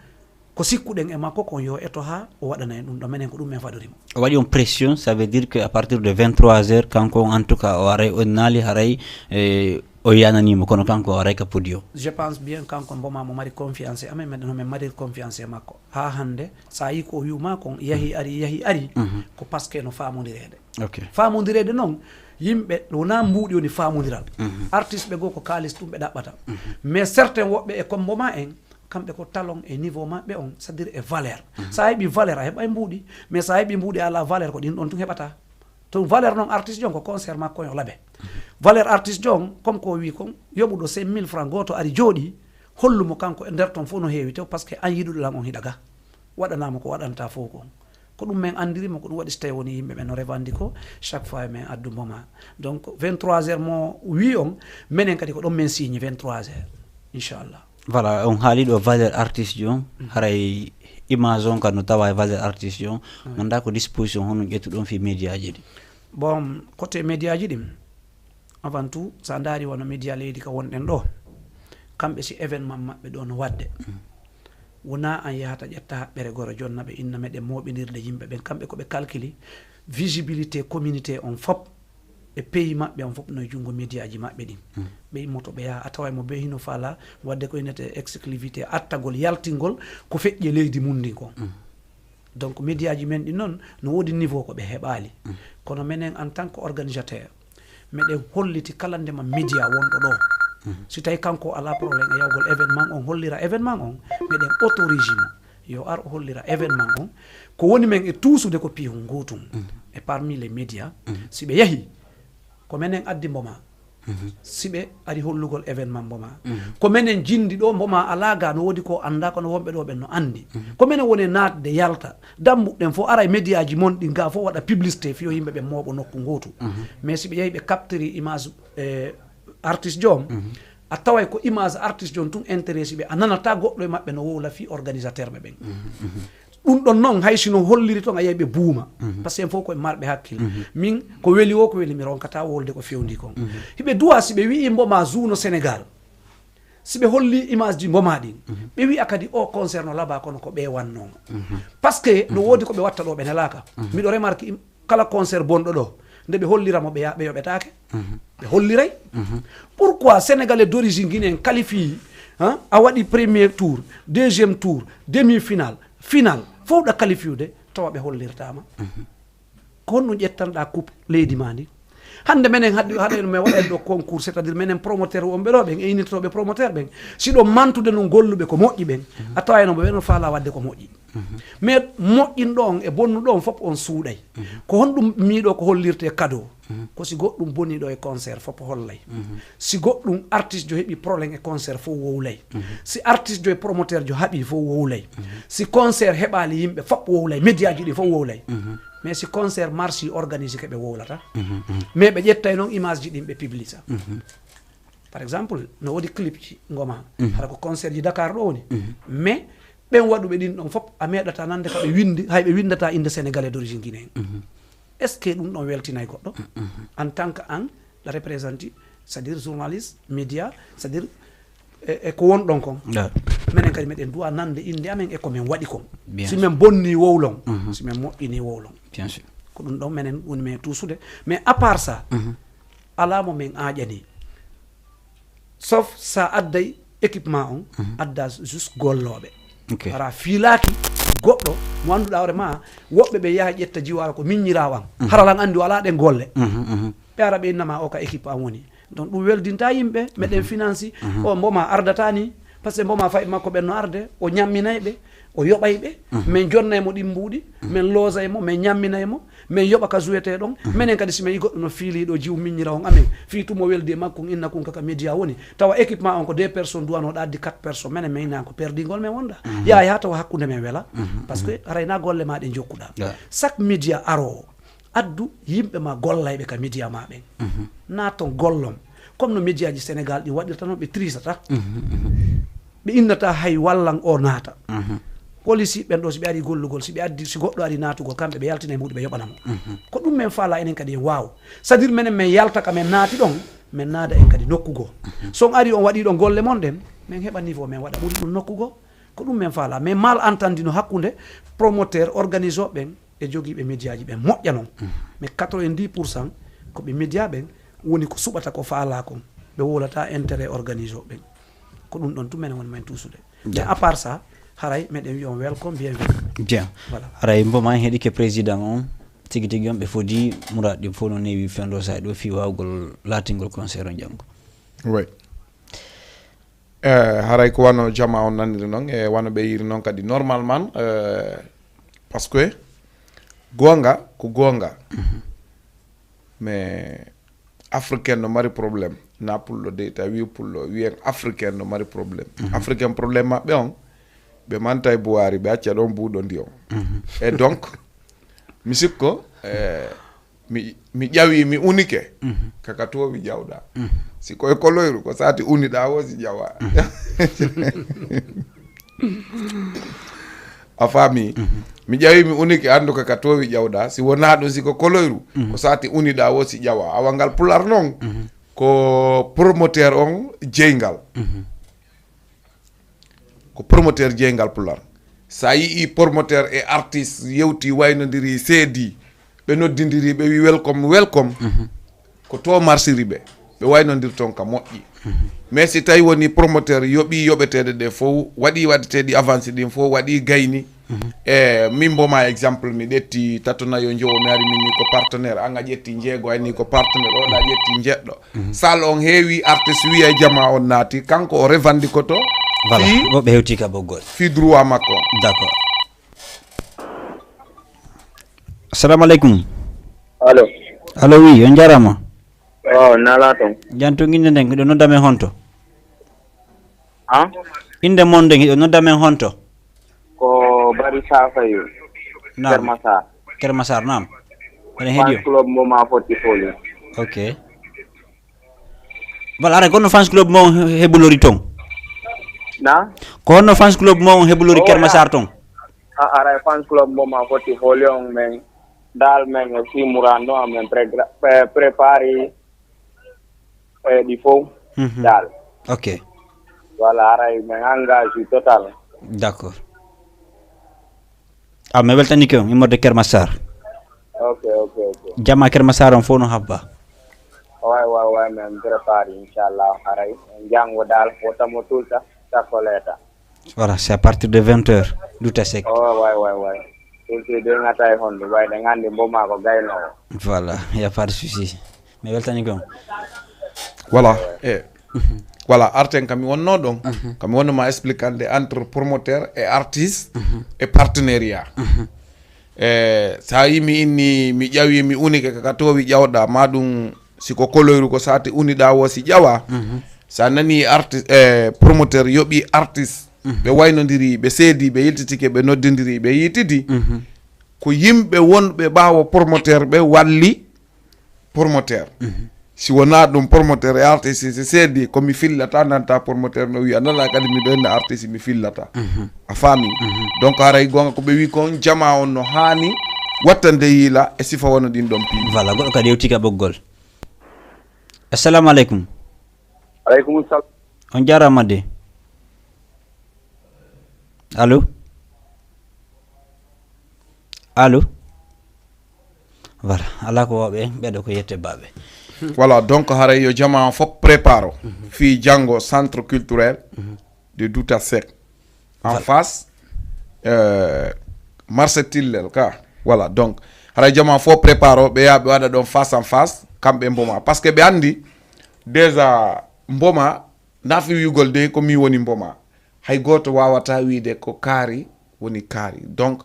Ko sikkuɗen e makko kon, yo eto haa o waɗana en ɗum ɗo, menen ko ɗum men fadori mo. O waɗi on pression, ça veut dire que à partir de vingt-trois heures, kanko on, en tout cas, o aray, o naali haray, eh, o yanani mo, kono kanko o aray ka podium. Je pense bien, kanko Mboma mo mari confiance e amen, meɗen homin mari confiance e makko. Haa hannde, so a yii ko o wi'u ma kon, yahi ari, yahi ari, ko parce que no faamondireede. Ok. Faamondireede noon, yimɓe wonaa mbuuɗi woni faamondiral. Artiste ɓe goo ko kaalis ɗum ɓe ɗaɓɓata. Mais certains woɓɓe e comme Mboma en, kamɓe ko talon e niveau maɓɓe on, c'est-à-dire e valeur. So a heɓi valeur, a heɓay mbuuɗi. Mais so a heɓi mbuuɗi, a alaa valeur, ko ɗin ɗon tun heɓata. To valeur noon artiste jon, ko concert makko yo labe. Valeur artiste jon, comme ko o wi kon, yoɓuɗo cinq mille francs, gooto ari jooɗi, hollu mo kanko e nder ton fof no heewi tew, parce que an yiɗuɗo lan on hiɗa ga. Waɗanaa mo ko waɗanta fof kon. Ko ɗum men anndiri mo, ko ɗum waɗi so tawi woni yimɓe ɓen no revendique o, chaque fois men addu Mboma. Donc, vingt-trois heures mo wi on, menen kadi ko ɗon men signé, vingt-trois heures, inchallah. Voilà, on haali ɗo valeur artiste ji on, haray image on ka no tawa e valeur artiste ji on, mi annda ko disposition honno ƴettuɗon fii média ji ɗi? Bon, côté média ji ɗin, avant tout, so a ndaari wano média leydi ka wonɗen ɗo, kamɓe si événement maɓɓe ɗo no waɗde, wonaa an yahata ƴetta haɓɓere goro jonna ɓe inna meɗen mooɓindirde yimɓe ɓen, kamɓe ko ɓe calculi visibilité communauté on fop. E pays maɓɓe on fof no e junngo média ji maɓɓe ɗin. Ɓe immoto ɓe yaha, a taway mo bee hino faala waɗde ko innete exclusivité, attagol, yaltingol ko feƴƴi e leydi mum ndin kon. Donc média ji men ɗi noon no woodi niveau ko ɓe heɓaali. Kono menen en tant que organisateur, meɗen holliti kala ndema média wonɗo ɗo, si tawi kanko ala problème e yawgol événement on, hollira événement on, meɗen autorise mo yo ar o hollira événement on. Ko woni men e tuusude ko piihun ngutun e parmi les médias. Si ɓe yahi, ko menen addi mboma. Si ɓe ari hollugol événement mboma, ko menen jindi ɗo, mboma ala ga, no woodi ko annda, kono wonɓe ɗo ɓen no anndi. Ko menen woni naatde yalta dambuɗen fof, ara e média ji mon ɗin ga fof, waɗa publicité fiyo yimɓe ɓe mooɓo nokku ngootu. Mais si ɓe yahi ɓe captiri image, eh, artiste jom, a taway ko image artiste jom tun intéressé ɓe, a nanata goɗɗo e maɓɓe no wowla fii organisateur ɓe ɓen. Ɗum ɗon noon, hay si no holliri toon, a yiyay ɓe buuma. Parce que en fof koye marɓe hakkille. Min ko weli o, ko weli mi ronkata wolde ko fewndi kon. Hiɓe duwa si ɓe wi'i mboma zuuno Sénégal, si ɓe holli image ji mboma ɗin, ɓe wi'a kadi o concert no laba kono ko ɓe wannoma. Parce que no woodi ko ɓe watta ɗo ɓe nelaaka. Miɗo remarque im-, kala concert bonɗo ɗo, nde ɓe hollira mo ɓe ya-, ɓe yoɓetaake. Ɓe holliray. Pourquoi Sénégalais d'origine guinéen qualifie, hein, a waɗi premier tour, deuxième tour, demi-finale, finale, fof ɗa qualifiude, tawa ɓe hollirtama? Ko honɗum ƴettanɗa coupe leydi ma ndi? Hannde menen haɗi, haɗa men waɗa ɗo concours, c'est-à-dire menen promoteur wonɓe ɗo ɓen e innitoɓe promoteur ɓen, si ɗo mantude non golluɓe ko moƴƴi ɓen, a tawayno ɓe no faala wadde ko moƴƴi. Mais moƴƴinɗo on e bonnuɗo on fof on suuɗay. Ko honɗum miɗo ko hollirte cadeau? Ko si goɗɗum boni ɗo e concert fof hollay. Si goɗɗum artiste jo heɓi problème e concert fof wowlay. Si artiste jo e promoteur jo haɓi fof wowlay. Si concert heɓali yimɓe fof wowlay, média ji ɗi fof wowlay. Mais si concert marche organisé ke ɓe wowlata. Mais ɓe ƴettay noon image ji ɗin ɓe publisa. Par exemple, no woodi clip ji ngoma. Hara ko concert ji Dakar ɗo woni. Mais ɓen waɗuɓe ɗin ɗon fof, a meeɗata nande ka ɓe windi, hay ɓe windata innde Sénégalais d'origine guinéen. Est-ce que ɗum ɗon weltinay goɗɗo? En tant que an, ɗa représente, c'est-à-dire journaliste, média, c'est-à-dire, e, e ko won ɗon kon. Menen kadi meɗen duwa nande innde amen e ko men waɗi kon. Si men bonni wowlon, si men moƴƴini wowlon. Bien sûr. Ko ɗum ɗon menen woni men tuusude. Mais à part ça, alaa mo men aaƴani. Sauf sa adday équipement on, adda juste gollooɓe. Ok. Ara fiilaaki goɗɗo mo annduɗaa hoore ma, woɓɓe ɓe yaha ƴetta jiwaara ko miññiraawo an. Hara lan anndi o alaa ɗen golle. Ɓe ara ɓe innama o ka équipe an woni. Donc ɗum weldinta yimɓe, meɗen financi, o mboma ardata ni, parce que mboma fayi makko ɓen no arde, o ñamminay ɓe, o yoɓay ɓe, min jonnay mo ɗin mbuuɗi, min loosay mo, min ñamminay mo, min yoɓa ka jouete ɗon. Menen kadi si min yi goɗɗo no fiili ɗo jiw miññira on amen, fii tuma weldi e makko, inna kun kaka média woni, tawa équipement on ko deux personnes duwanoɗa addi quatre personnes, menen min inna ko perdingol min wonda. Yaay ha tawa hakkunde men wela, parce que haray na golle ma ɗe jokkuɗa. Chaque média arowo, addu yimɓe ma gollayɓe ka média ma ɓen. Naton gollon. Comme no média ji Sénégal ɗi waɗirta noon, ɓe trisata. Ɓe innata hay wallan o naata. Police ɓen ɗo, si ɓe ari gollugol, si ɓe addi, si goɗɗo ari naatugol, kamɓe ɓe yaltina e muɗum, ɓe yoɓana mo. Ko ɗum men faala enen kadi en waaw. C'est-à-dire menen men yalta ka men naati ɗon, men naada en kadi nokku goo. So on ari on waɗi ɗon golle mon ɗen, men heɓa niveau men waɗa ɓuri ɗum nokku goo. Ko ɗum men faala. Mais mal entendu no hakkunde promoteur, organisoɓe ɓen, e jogiiɓe média ji ɓen moƴƴa non. Mais quatre-vingt-dix pour cent ko ɓe média ɓen woni ko suɓata ko faalaa kon. Ɓe wowlata intérêt organisé ɓen. Ko ɗum ɗon tun menen woni men tuusude. Mais à part ça, haray meɗen wiya on welcome, bienvenue. Bien. Voilà. Haray mboma en heɗike président on, tigi tigi on ɓe fodi muraad ɗin fof no neewi fewndo sa ɗo fii waawgol laatingol concert on janngo. Oui. Eh, haray ko wano jama on naniri non, e wano ɓe yiri non kadi normalement, eh, parce que goonga ko goonga. Mais africain no mari problème. Na pullo de, ta wi pullo, wiyen africain no mari problème. Africain problème maɓɓe on, ɓe manta e buwari, ɓe acca ɗon buuɗo ndi on. Et donc, mi sikko, eh, mi, mi ƴawi, mi unike, kaka towi ƴawɗa. Si koye koloyru, ko sati uniɗa wo si ƴawa. A faami? Mi ƴawi, mi unike, anndu kaka towi ƴawɗa. Si wona ɗum, si ko koloyru, ko sati uniɗa wo si ƴawa. Awa ngal pular noon, ko promoteur on jeyngal. Ko promoteur jeyngal pular. Sa yii promoteur e artiste yewti, waynodiri, seedi, ɓe noddindiri, ɓe wi welcome, welcome. Ko to marsiri ɓe, ɓe waynondir toon ka moƴƴi. Mais si tawi woni promoteur yoɓi yoɓeteeɗe ɗe fof, waɗi waɗeteeɗi avance ɗin fof, waɗi gayni, E min mboma exemple, mi ƴetti tato nayo njowo, mi ari min ni ko partenaire, an a ƴetti njeego, ay ni ko partenaire, oɗa ƴetti njeɗɗo. Sal on heewi artiste wiya jama on naati, kanko o revandikoto. Voilà, fii woɓɓe hewti ka boggol. Fii droit makko. D'accord. Assalamu alaikum. Allo. Allo, oui, on jarama. Oh, nala ton. Janto inde nden, ɗo nodda men honto? Ha? Inde mon nden, ɗo nodda men honto? Ko Bari Safayu. Naam. Kermasar. Kermasar, naam. Ene Fans heɗi. Club mo ma fotti foli. Ok. Voilà, ara, kono fans club mo hebulori ton? Na? Ko honno fans club mo hebulori Oh, Kermasar ton? A ara fans club mo ma fotti foli on men. Dal men e simurando amen pre pre prepari e di fo. Mhm. Dal. Ok. Voilà, ara men engage total. D'accord. A mi weltanike on immorde Kermasar. Ok, ok, ok. Jama Kermasar on fof no habba. Way, way, way, men prepare, inchallah, haray. Jango dal, wota mo tulta, takko leta. Voilà, c'est à partir de vingt heures, Douta Seck. Oh, way, way, way. Tulti de ngata e hondu, way de ngandi mboma ko gayno. Voilà, il y a pas de souci. Mi weltanike on. Voilà. E voilà, arten kam mi wonno ɗon. Kam mi wonno ma expliquande entre promoteur et artiste et partenariat. E sa yi mi inni mi ƴawi mi unike kaka towi ƴawɗa ma ɗum, siko koloyru ko sati uniɗa wo si ƴawa. Sa nani artiste e promoteur yoɓi artiste, ɓe waynodiri, ɓe seedi, ɓe yiltitike, ɓe noddidiri, ɓe yitidi. Ko yimɓe wonɓe ɓawo promoteur ɓe walli promoteur. Si wona ɗum, promoteur e artiste si seedi, ko mi fillata nanta promoteur no wiya nana kadi mi ɗoyna artiste mi fillata. A faami? Donc haray gonga ko ɓe wi kon jama on no haani wattande yiila e sifa wona ɗin ɗon piiji. Voilà, goɗɗo kadi yewti ka ɓoggol. Assalamu aleykum. Aleykum salam. On jarama de. Allo? Allo? Voilà, ala ko wawɓe en ɓeɗo ko yette baɓe. Voilà, donc haray yo jama fof préparo fi janngo centre culturel de Douta Seck en face euh, marché Tillel ka. Voilà, donc haray jama fof préparo ɓe yaa ɓe waɗa ɗon face en face kamɓe mboma, parce que ɓe anndi déjà mboma nafi wiugol de ko mi woni mboma. Hay gooto wawata wiide ko kaari woni kaari. Donc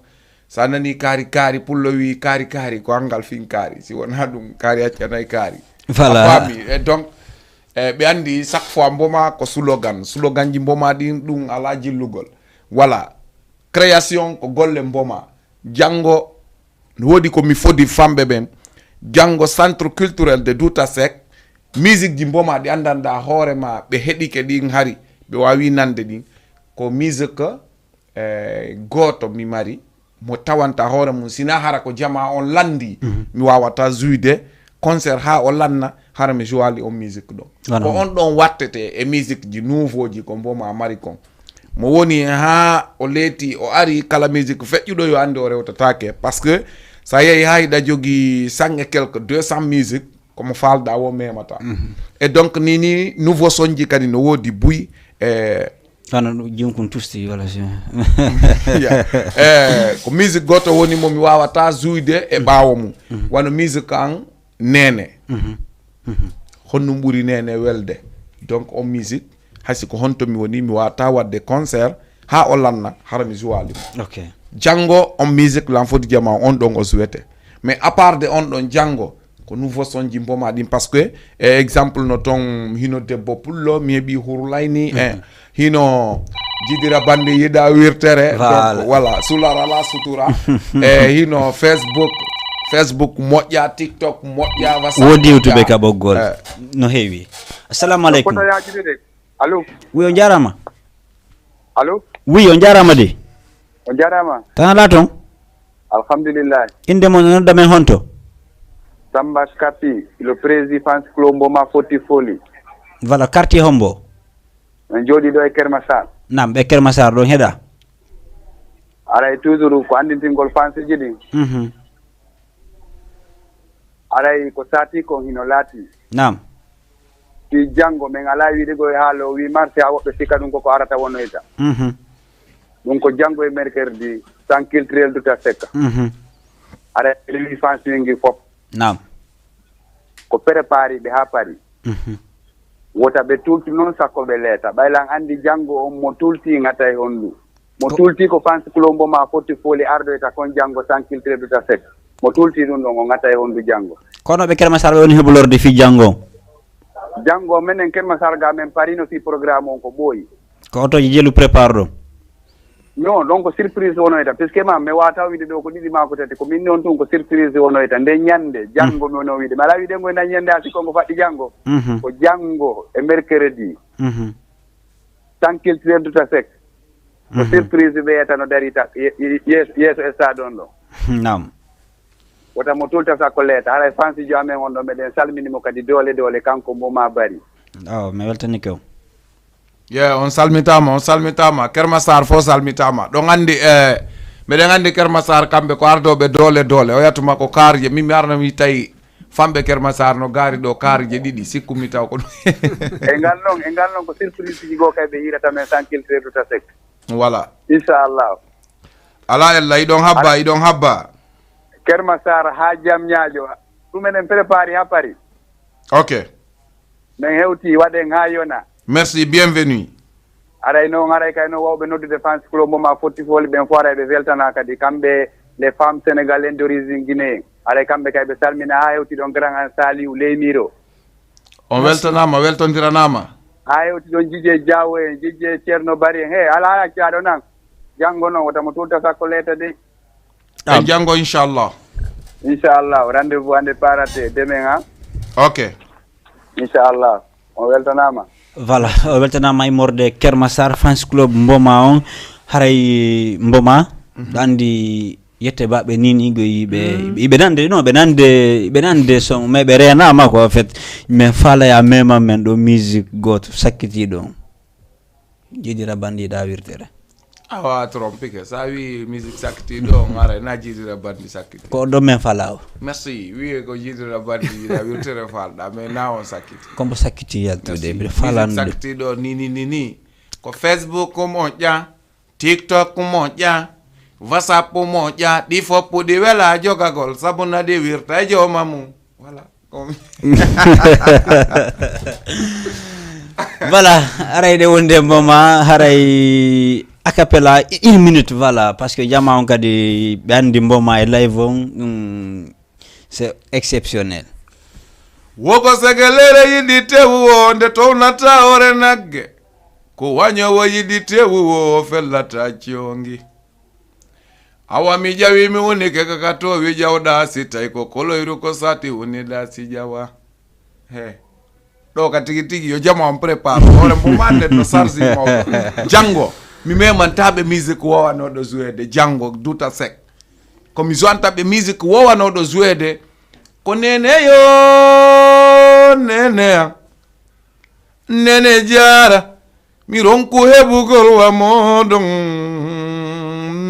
sa nani kaari kaari, pullo wi kaari kaari ko anngal fin kaari, si wona ɗum kaari accanay kaari. Voilà. A faami? E donc e ɓe anndi chaque fois mboma ko slogan, sloganji mboma ɗin ɗum ala jillugol. Voilà. Création ko golle mboma. Janngo no woodi ko mi fodi famɓe ɓen. Janngo centre culturel de Douta Seck, musique ji mboma ɗi anndanɗa hoore ma ɓe heɗike ɗin hari ɓe wawi nande ɗin. Ko musique e gooto mi mari mo tawanta hoore mum, sina hara ko jama on lanndi mi wawata jouide concert ha o lanna hara mi jouali on musique ɗo. Ko on ɗon wattete e musique ji nouveau ji ko mboma mari kon. Mo woni ha o leeti o ari kala musique feƴƴuɗo yo anndi o rewtatake, parce que sa yehi ha hiɗa jogi cent et quelque deux cent musique komo falɗa wo memata. Et donc nini nouveau sonji kadi no woodi buy e Hano ɗum jinkun tusti wala si. Ya. E ko musique goto woni mo mi wawata jouide e ɓawo mum. Wano musique an nene. Honɗum ɓuri nene welde? Donc on musique haysi ko honto mi woni mi wawata wadde concert ha o lanna hara mi jouali mo. Ok. Janngo on musique lan foti jama on ɗon o jouete. Mais à part de on ɗon janngo ko nouveau sonji mboma ɗin, parce que e exemple no ton hino debbo pullo mi heɓi hurlayni e hino jidira bande yiɗa wirtere. Voilà. Donc voilà, sular ala sutura. E hino Facebook, Facebook moƴƴa, TikTok moƴƴa, WhatsApp Woodi moƴƴa. Yewtuɓe ka ɓoggol. E, No heewi. Assalamu aleykum. Koto yajude de. Allo. Wi on jarama. Allo. Wi on jarama de. On jarama. Tan ala ton. Alhamdulillah. Inde mon nodda men honto? Samba Skapi, le président fans club Mboma Foti Foli. Voilà, quartier hombo? On jooɗi ɗo e Kermasar. Nam ɓe Kermasar ɗon heɗa. Aray toujours ko andintingol fans ji ɗin. Mhm. Aray ko sati kon hino laati. Nam. Si janngo men alaa wiide ko e haalo wi marché ha woɓɓe sikka ɗum koko arata wonoyta. Mhm. Ɗum ko janngo e mercredi. Sankiltrel duta sekka. Mhm. Ara rewi fansiwingi fop. Naam. Ko prépari ɓe ha pari. Mhm. Wota ɓe tulti noon sakko ɓe leeta ɓaylan anndi janngo on mo tulti ŋata e honndu mo tulti ko fans club mbo ma fotti fooli ardoyta kon janngo sankiltrel duta sekka. Mo tulti ɗum ɗon o ŋata e honndu janngo. Kono ɓe kermasar ɓe woni heɓolorde fii janngo. Janngo menen kermasar ga men parino fii programme on ko ɓooyi. Ko otoji jelu prépare ɗo. Non, donc surprise wonoyta puisque ma mi wata wide ɗo ko ɗiɗi ma ko tati ko min non tun ko surprise wonoyta nde ñande janngo mi wono wide mi ala wide ngo nda ñande a sikko ngo faɗɗi janngo. Mhm. Ko janngo e mercredi. Mhm. Sankiltrel duta sek. Ko surprise ɓe yeta no dari ta yeeso stade on ɗo. Nam. Wota mo tulta sakko leeta haray fansijo amen on ɗo meɗen salminimo kadi doole doole kanko mbo ma bari. Aw mi weltanike o. Ye on salmitama on salmitama kermasar fo salmitama ɗon andi e meɗen andi kermasar kamɓe ko ardoɓe doole doole o yatuma ko karje min mi arnami tawi famɓe kermasar no gaari ɗo karje ɗiɗi sikkumi taw ko ɗum. E ngal noon e ngal noon ko surprise ji goo kay ɓe yiirata men sankiltrel duta sek. Voilà. Inchallah. Ala ella iɗon habba iɗon habba. Kermasar ha jam ñaaƴo ɗum enen prépari ha pari. Ok. Men hewti waɗen ha yona. Merci bienvenue. Aray noon aray kay noon wawɓe noddude fans club mo ma fotti fooli ɓen fof aray ɓe weltana kadi kamɓe les femmes sénégalaises d'origine guinéen aray kamɓe kay ɓe salmina ha hewti ɗon grand an saliou leymiro. On weltanama weltondiranama. Ha hewti ɗon jijje jawo en jijje ceerno bari en he ala accaɗo nan. Janngo noon wota mo tulta sakko leeta de. E janngo inchallah. Inchallah rendez-vous ande parate demain ha. Ok. Inchallah. On weltanama. Voilà o weltanama immorde kermasar fans club mboma on. Haray mboma ɗo andi yette baɓe nini go yiɓe iɓe nande non ɓe nande ɓe nande son mais ɓe renama quoi en fait. Mais falaya mema men ɗo musique goto sakkitiɗo on. Jiɗira bandiɗa wirtere. Awa trompike sa wi musique sakkiti ɗo on ara na jiɗira bandi sakkiti. Ko ɗo men fala o. Merci wi ko jiɗira bandi jiɗa wirtere falɗa mais na on sakkiti. Kombo sakkiti yaltude mbiɗa fala musique sakkiti ɗo nini nini. Ko facebook ko moƴƴa. TikTok moƴƴa. WhatsApp moƴƴa ɗi foppu ɗi wela jogagol sabu na ɗi wirta e jooma mum. Voilà. Voilà. Haray ɗe wonde mboma haray acapella une minute voilà parce que jama on kadi ɓe andi mboma e live on ɗum c'est exceptionnel. Woko segelere yiɗi tewu o nde townata ore nagge. Ko wañowo yiɗi tewu o fellata congi. Awa mi ƴawi mi woni ke kaka towi ƴawɗa si tawi ko koloyru ko sati woni ɗa si ƴawa. He. Ɗo ka tigi tigi yo jama on prépare hoore mbo mande no sarsi mawɗo janngo. Mi memantaɓe musique wowanoɗo jouede janngo duta sec. Ko mi joantaɓe musique wowanoɗo jouede. Ko neneyo neneya. Nene jaara. Mi ronku heɓugol wa moɗon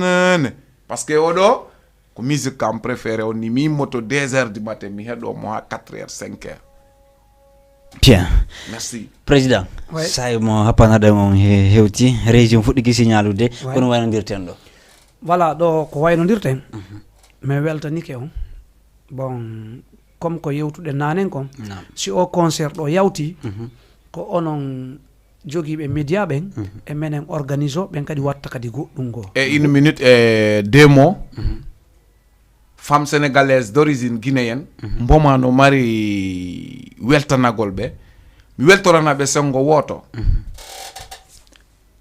nene. Parce que oɗo ko musique kam préféré on ni mi immoto deux heures du matin mi heɗo mo ha quatre heures cinq heures. Bien. Merci. Président. Sayi mo happanaɗen on hewti région fuɗɗiki signalude kono waynodirten ɗo. Voilà ɗo ko waynodirten. Min weltanike on. Bon, comme ko yewtuɗen nanen kon, si o concert ɗo yawti, ko onon jogiiɓe média ɓen e menen organise ɓen kadi watta kadi goɗɗum goo. E une minute e deux mots. Femme sénégalaise d'origine guinéenne mboma no mari weltanagol ɓe. Mi weltorana ɓe sengo wooto.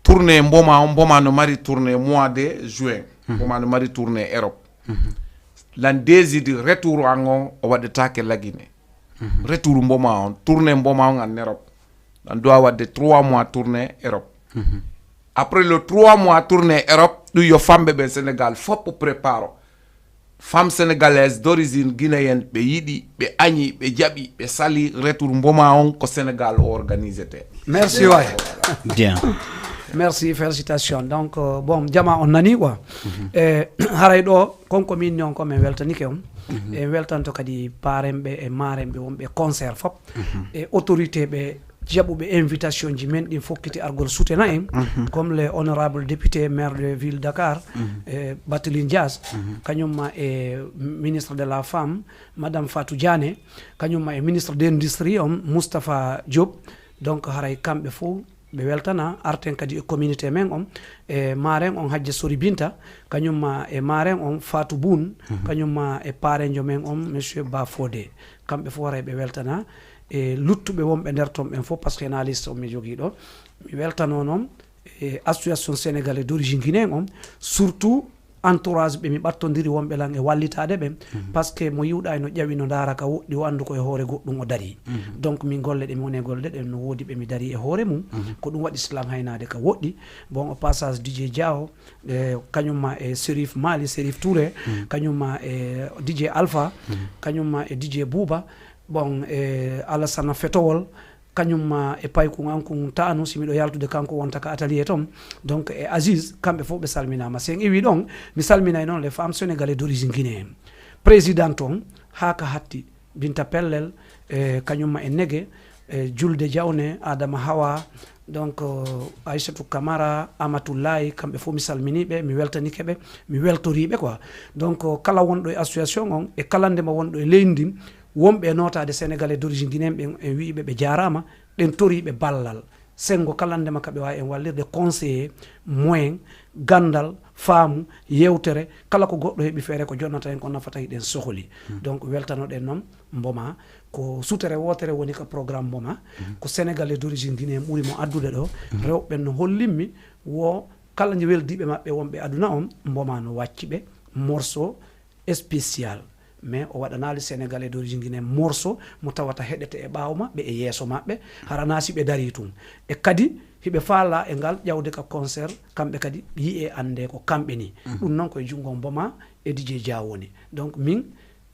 Tournée mboma on mboma no mari tournée mois de juin. Mboma no mari tournée Europe. Lan désidi retour an on o waɗetake lagine. Retour mboma on tournée mboma on an Europe. Lan doit waɗde trois mois tournée Europe. Après le trois mois tournée Europe ɗum yo famɓe ɓen Sénégal fop préparo. Femme sénégalaise d'origine guinéenne ɓe yiɗi ɓe añi ɓe jaɓi ɓe sali retour mboma on ko Sénégal o organisete. Merci way. Bien. Merci félicitation donc euh, bon jama on nani quoi. E haray ɗo konko min non ko min weltanike on. En weltanto kadi parenɓe e marenɓe wonɓe concert fop. E autorité ɓe jaɓuɓe invitation ji men ɗin fokkiti argol sutena en, comme le honorable député maire de ville Dakar, e Barthélémy Dias, kañum ma e ministre de la femme, madame Fatou Diané, kañum ma e ministre de l'industrie on, Moustapha Diop. Donc haray kamɓe fof ɓe weltana. Arten kadi e communauté men on, e maren on Hajja Sori Binta, kañum ma e maren on Fatou Boun, kañum ma e parenjo men on monsieur Ba Fodé. Kamɓe fof haray ɓe weltana. E luttuɓe wonɓe nder ton ɓen fof, parce que hena liste on mi jogii ɗo. Mi weltano noon e association sénégalais d'origine guinéen on, surtout entourage ɓe mi ɓattondiri wonɓe lan e wallitaade ɓen. Parce que mo yiwɗa no ƴawi no ndaara ka woɗɗi, o anndu ko e hoore goɗɗum o darii. Donc min golle ɗe mi woni e golle ɗen no woodi ɓe mi darii e hoore mum. Ko ɗum waɗi silan haynaade ka woɗɗi. Bon, au passage D J Diaw, e kañum ma e Serif Mali, Serif Touré, kañum ma e D J Alpha, kañum ma e D J Bouba, bon, e Alassana Fetowol, kañum ma e paykun an kun Tanu, si miɗo yaltude kanko wonta ka atelier ton. Donc e Aziz, kamɓe fof ɓe salminaama. Si en iwi ɗon, mi salminay noon les femmes sénégalaises d'origine guinéenne. Présidente on, haa ka hatti, Binta Pellel, e kañum ma e Nege, e Julde Jawne, Adama Hawa, donc, euh, Aissatou Camara, Amatoulaye, kamɓe fof mi salminii ɓe, mi weltanike ɓe, mi weltorii ɓe quoi. Donc, euh, kala wonɗo e association on, e kala ndema wonɗo e leydi ndin, wonɓe e nootaade sénégalais d'origine guinéen ɓen, en wi'i ɓe ɓe jaaraama, ɗen torii ɓe ballal. Senngo kala ndema ka ɓe waawi en wallirde, conseiller, moyen, ganndal, faamu, yewtere, kala ko goɗɗo heɓi feere ko jonnata en, ko nafata hiɗen sohli. Donc weltanoɗen noon Mboma, ko sutere wootere woni ka programme Mboma, ko sénégalais d'origine guinéen ɓuri mo addude ɗo. Rewɓe ɓen no hollimmi wo kala nji weldiiɓe maɓɓe wonɓe aduna on, Mboma no wacci ɓe morceau spécial. Mais o waɗanaali sénégalais d'origine guinéen morceau mo tawata heɗete e ɓaawo maɓɓe, e yeeso maɓɓe, hara na si ɓe darii tun. E kadi hiɓe faala e ngal ƴawde ka concert, kamɓe kadi yi'e annde ko kamɓe ni. Ɗum noon koye junngo Mboma e D J Dia woni. Donc min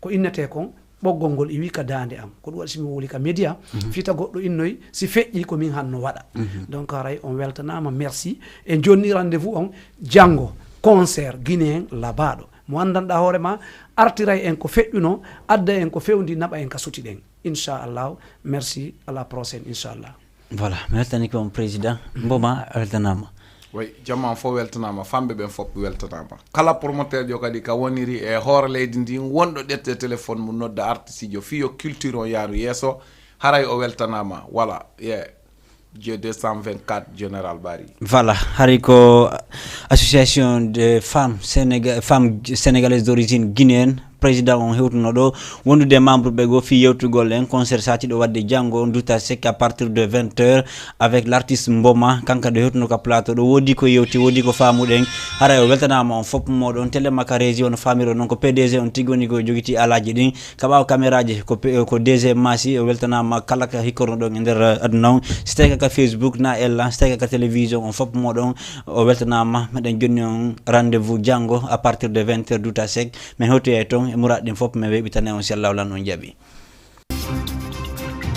ko innetee kon, ɓoggol ngol iwi ka daande am. Ko ɗum waɗi si mi wowli ka média, fita goɗɗo innoy, si feƴƴi ko min hanno waɗa. Donc haray on weltanaama, merci. En jonni rendez-vous on janngo, concert guinéen labaaɗo. Mo anndanɗaa hoore ma, artiray en ko feƴƴuno, adda en ko fewndi, naɓa en ka suti ɗen. Inchallahu, merci, à la prochaine, inchallah. Voilà, mi weltanike on président. Mboma a weltanaama. Way, jamaa fof weltanaama, famɓe ɓen fof weltanaama. Kala promoteur jo kadi ka woniri e hoore leydi ndin, wonɗo ƴette téléphone mum nodda artiste jo, fii yo culture on yaaru yeeso, haray o weltanaama. Voilà, yeah. Dieu deux cent vingt-quatre Général Bari. Voilà, hari ko association de femmes sénéga-, femmes sénégalaises d'origine guinéenne, président on hewtuno ɗo wondude e membre ɓe goo fii yewtugol en concert saatiiɗo waɗde janngo, Nduta Seck, à partir de vingt heures avec l'artiste Mboma. Kanko ɗo hewtuno ka plateau ɗo, woodi ko yewti, woodi ko faamuɗen. Haray o weltanaama on fof mooɗon. Télé Maka Régie, on faamiro noon ko P D G on tigi woni ko jogiti alaaji ɗin. Ka ɓaawo kameraaji ko pe-, ko D G Massi, o weltanaama kala ka hikkorno ɗon e nder, eh, aduna on. Si tawi ka Facebook na ella, si tawi ka télévision, on fof mooɗon o weltanaama. Meɗen jonni on rendez-vous janngo à partir de vingt heures, Nduta Seck. Men hewtoyay toon e muraaɗo ɗin fof, men weeɓitane on si Allahu lan on jaɓi.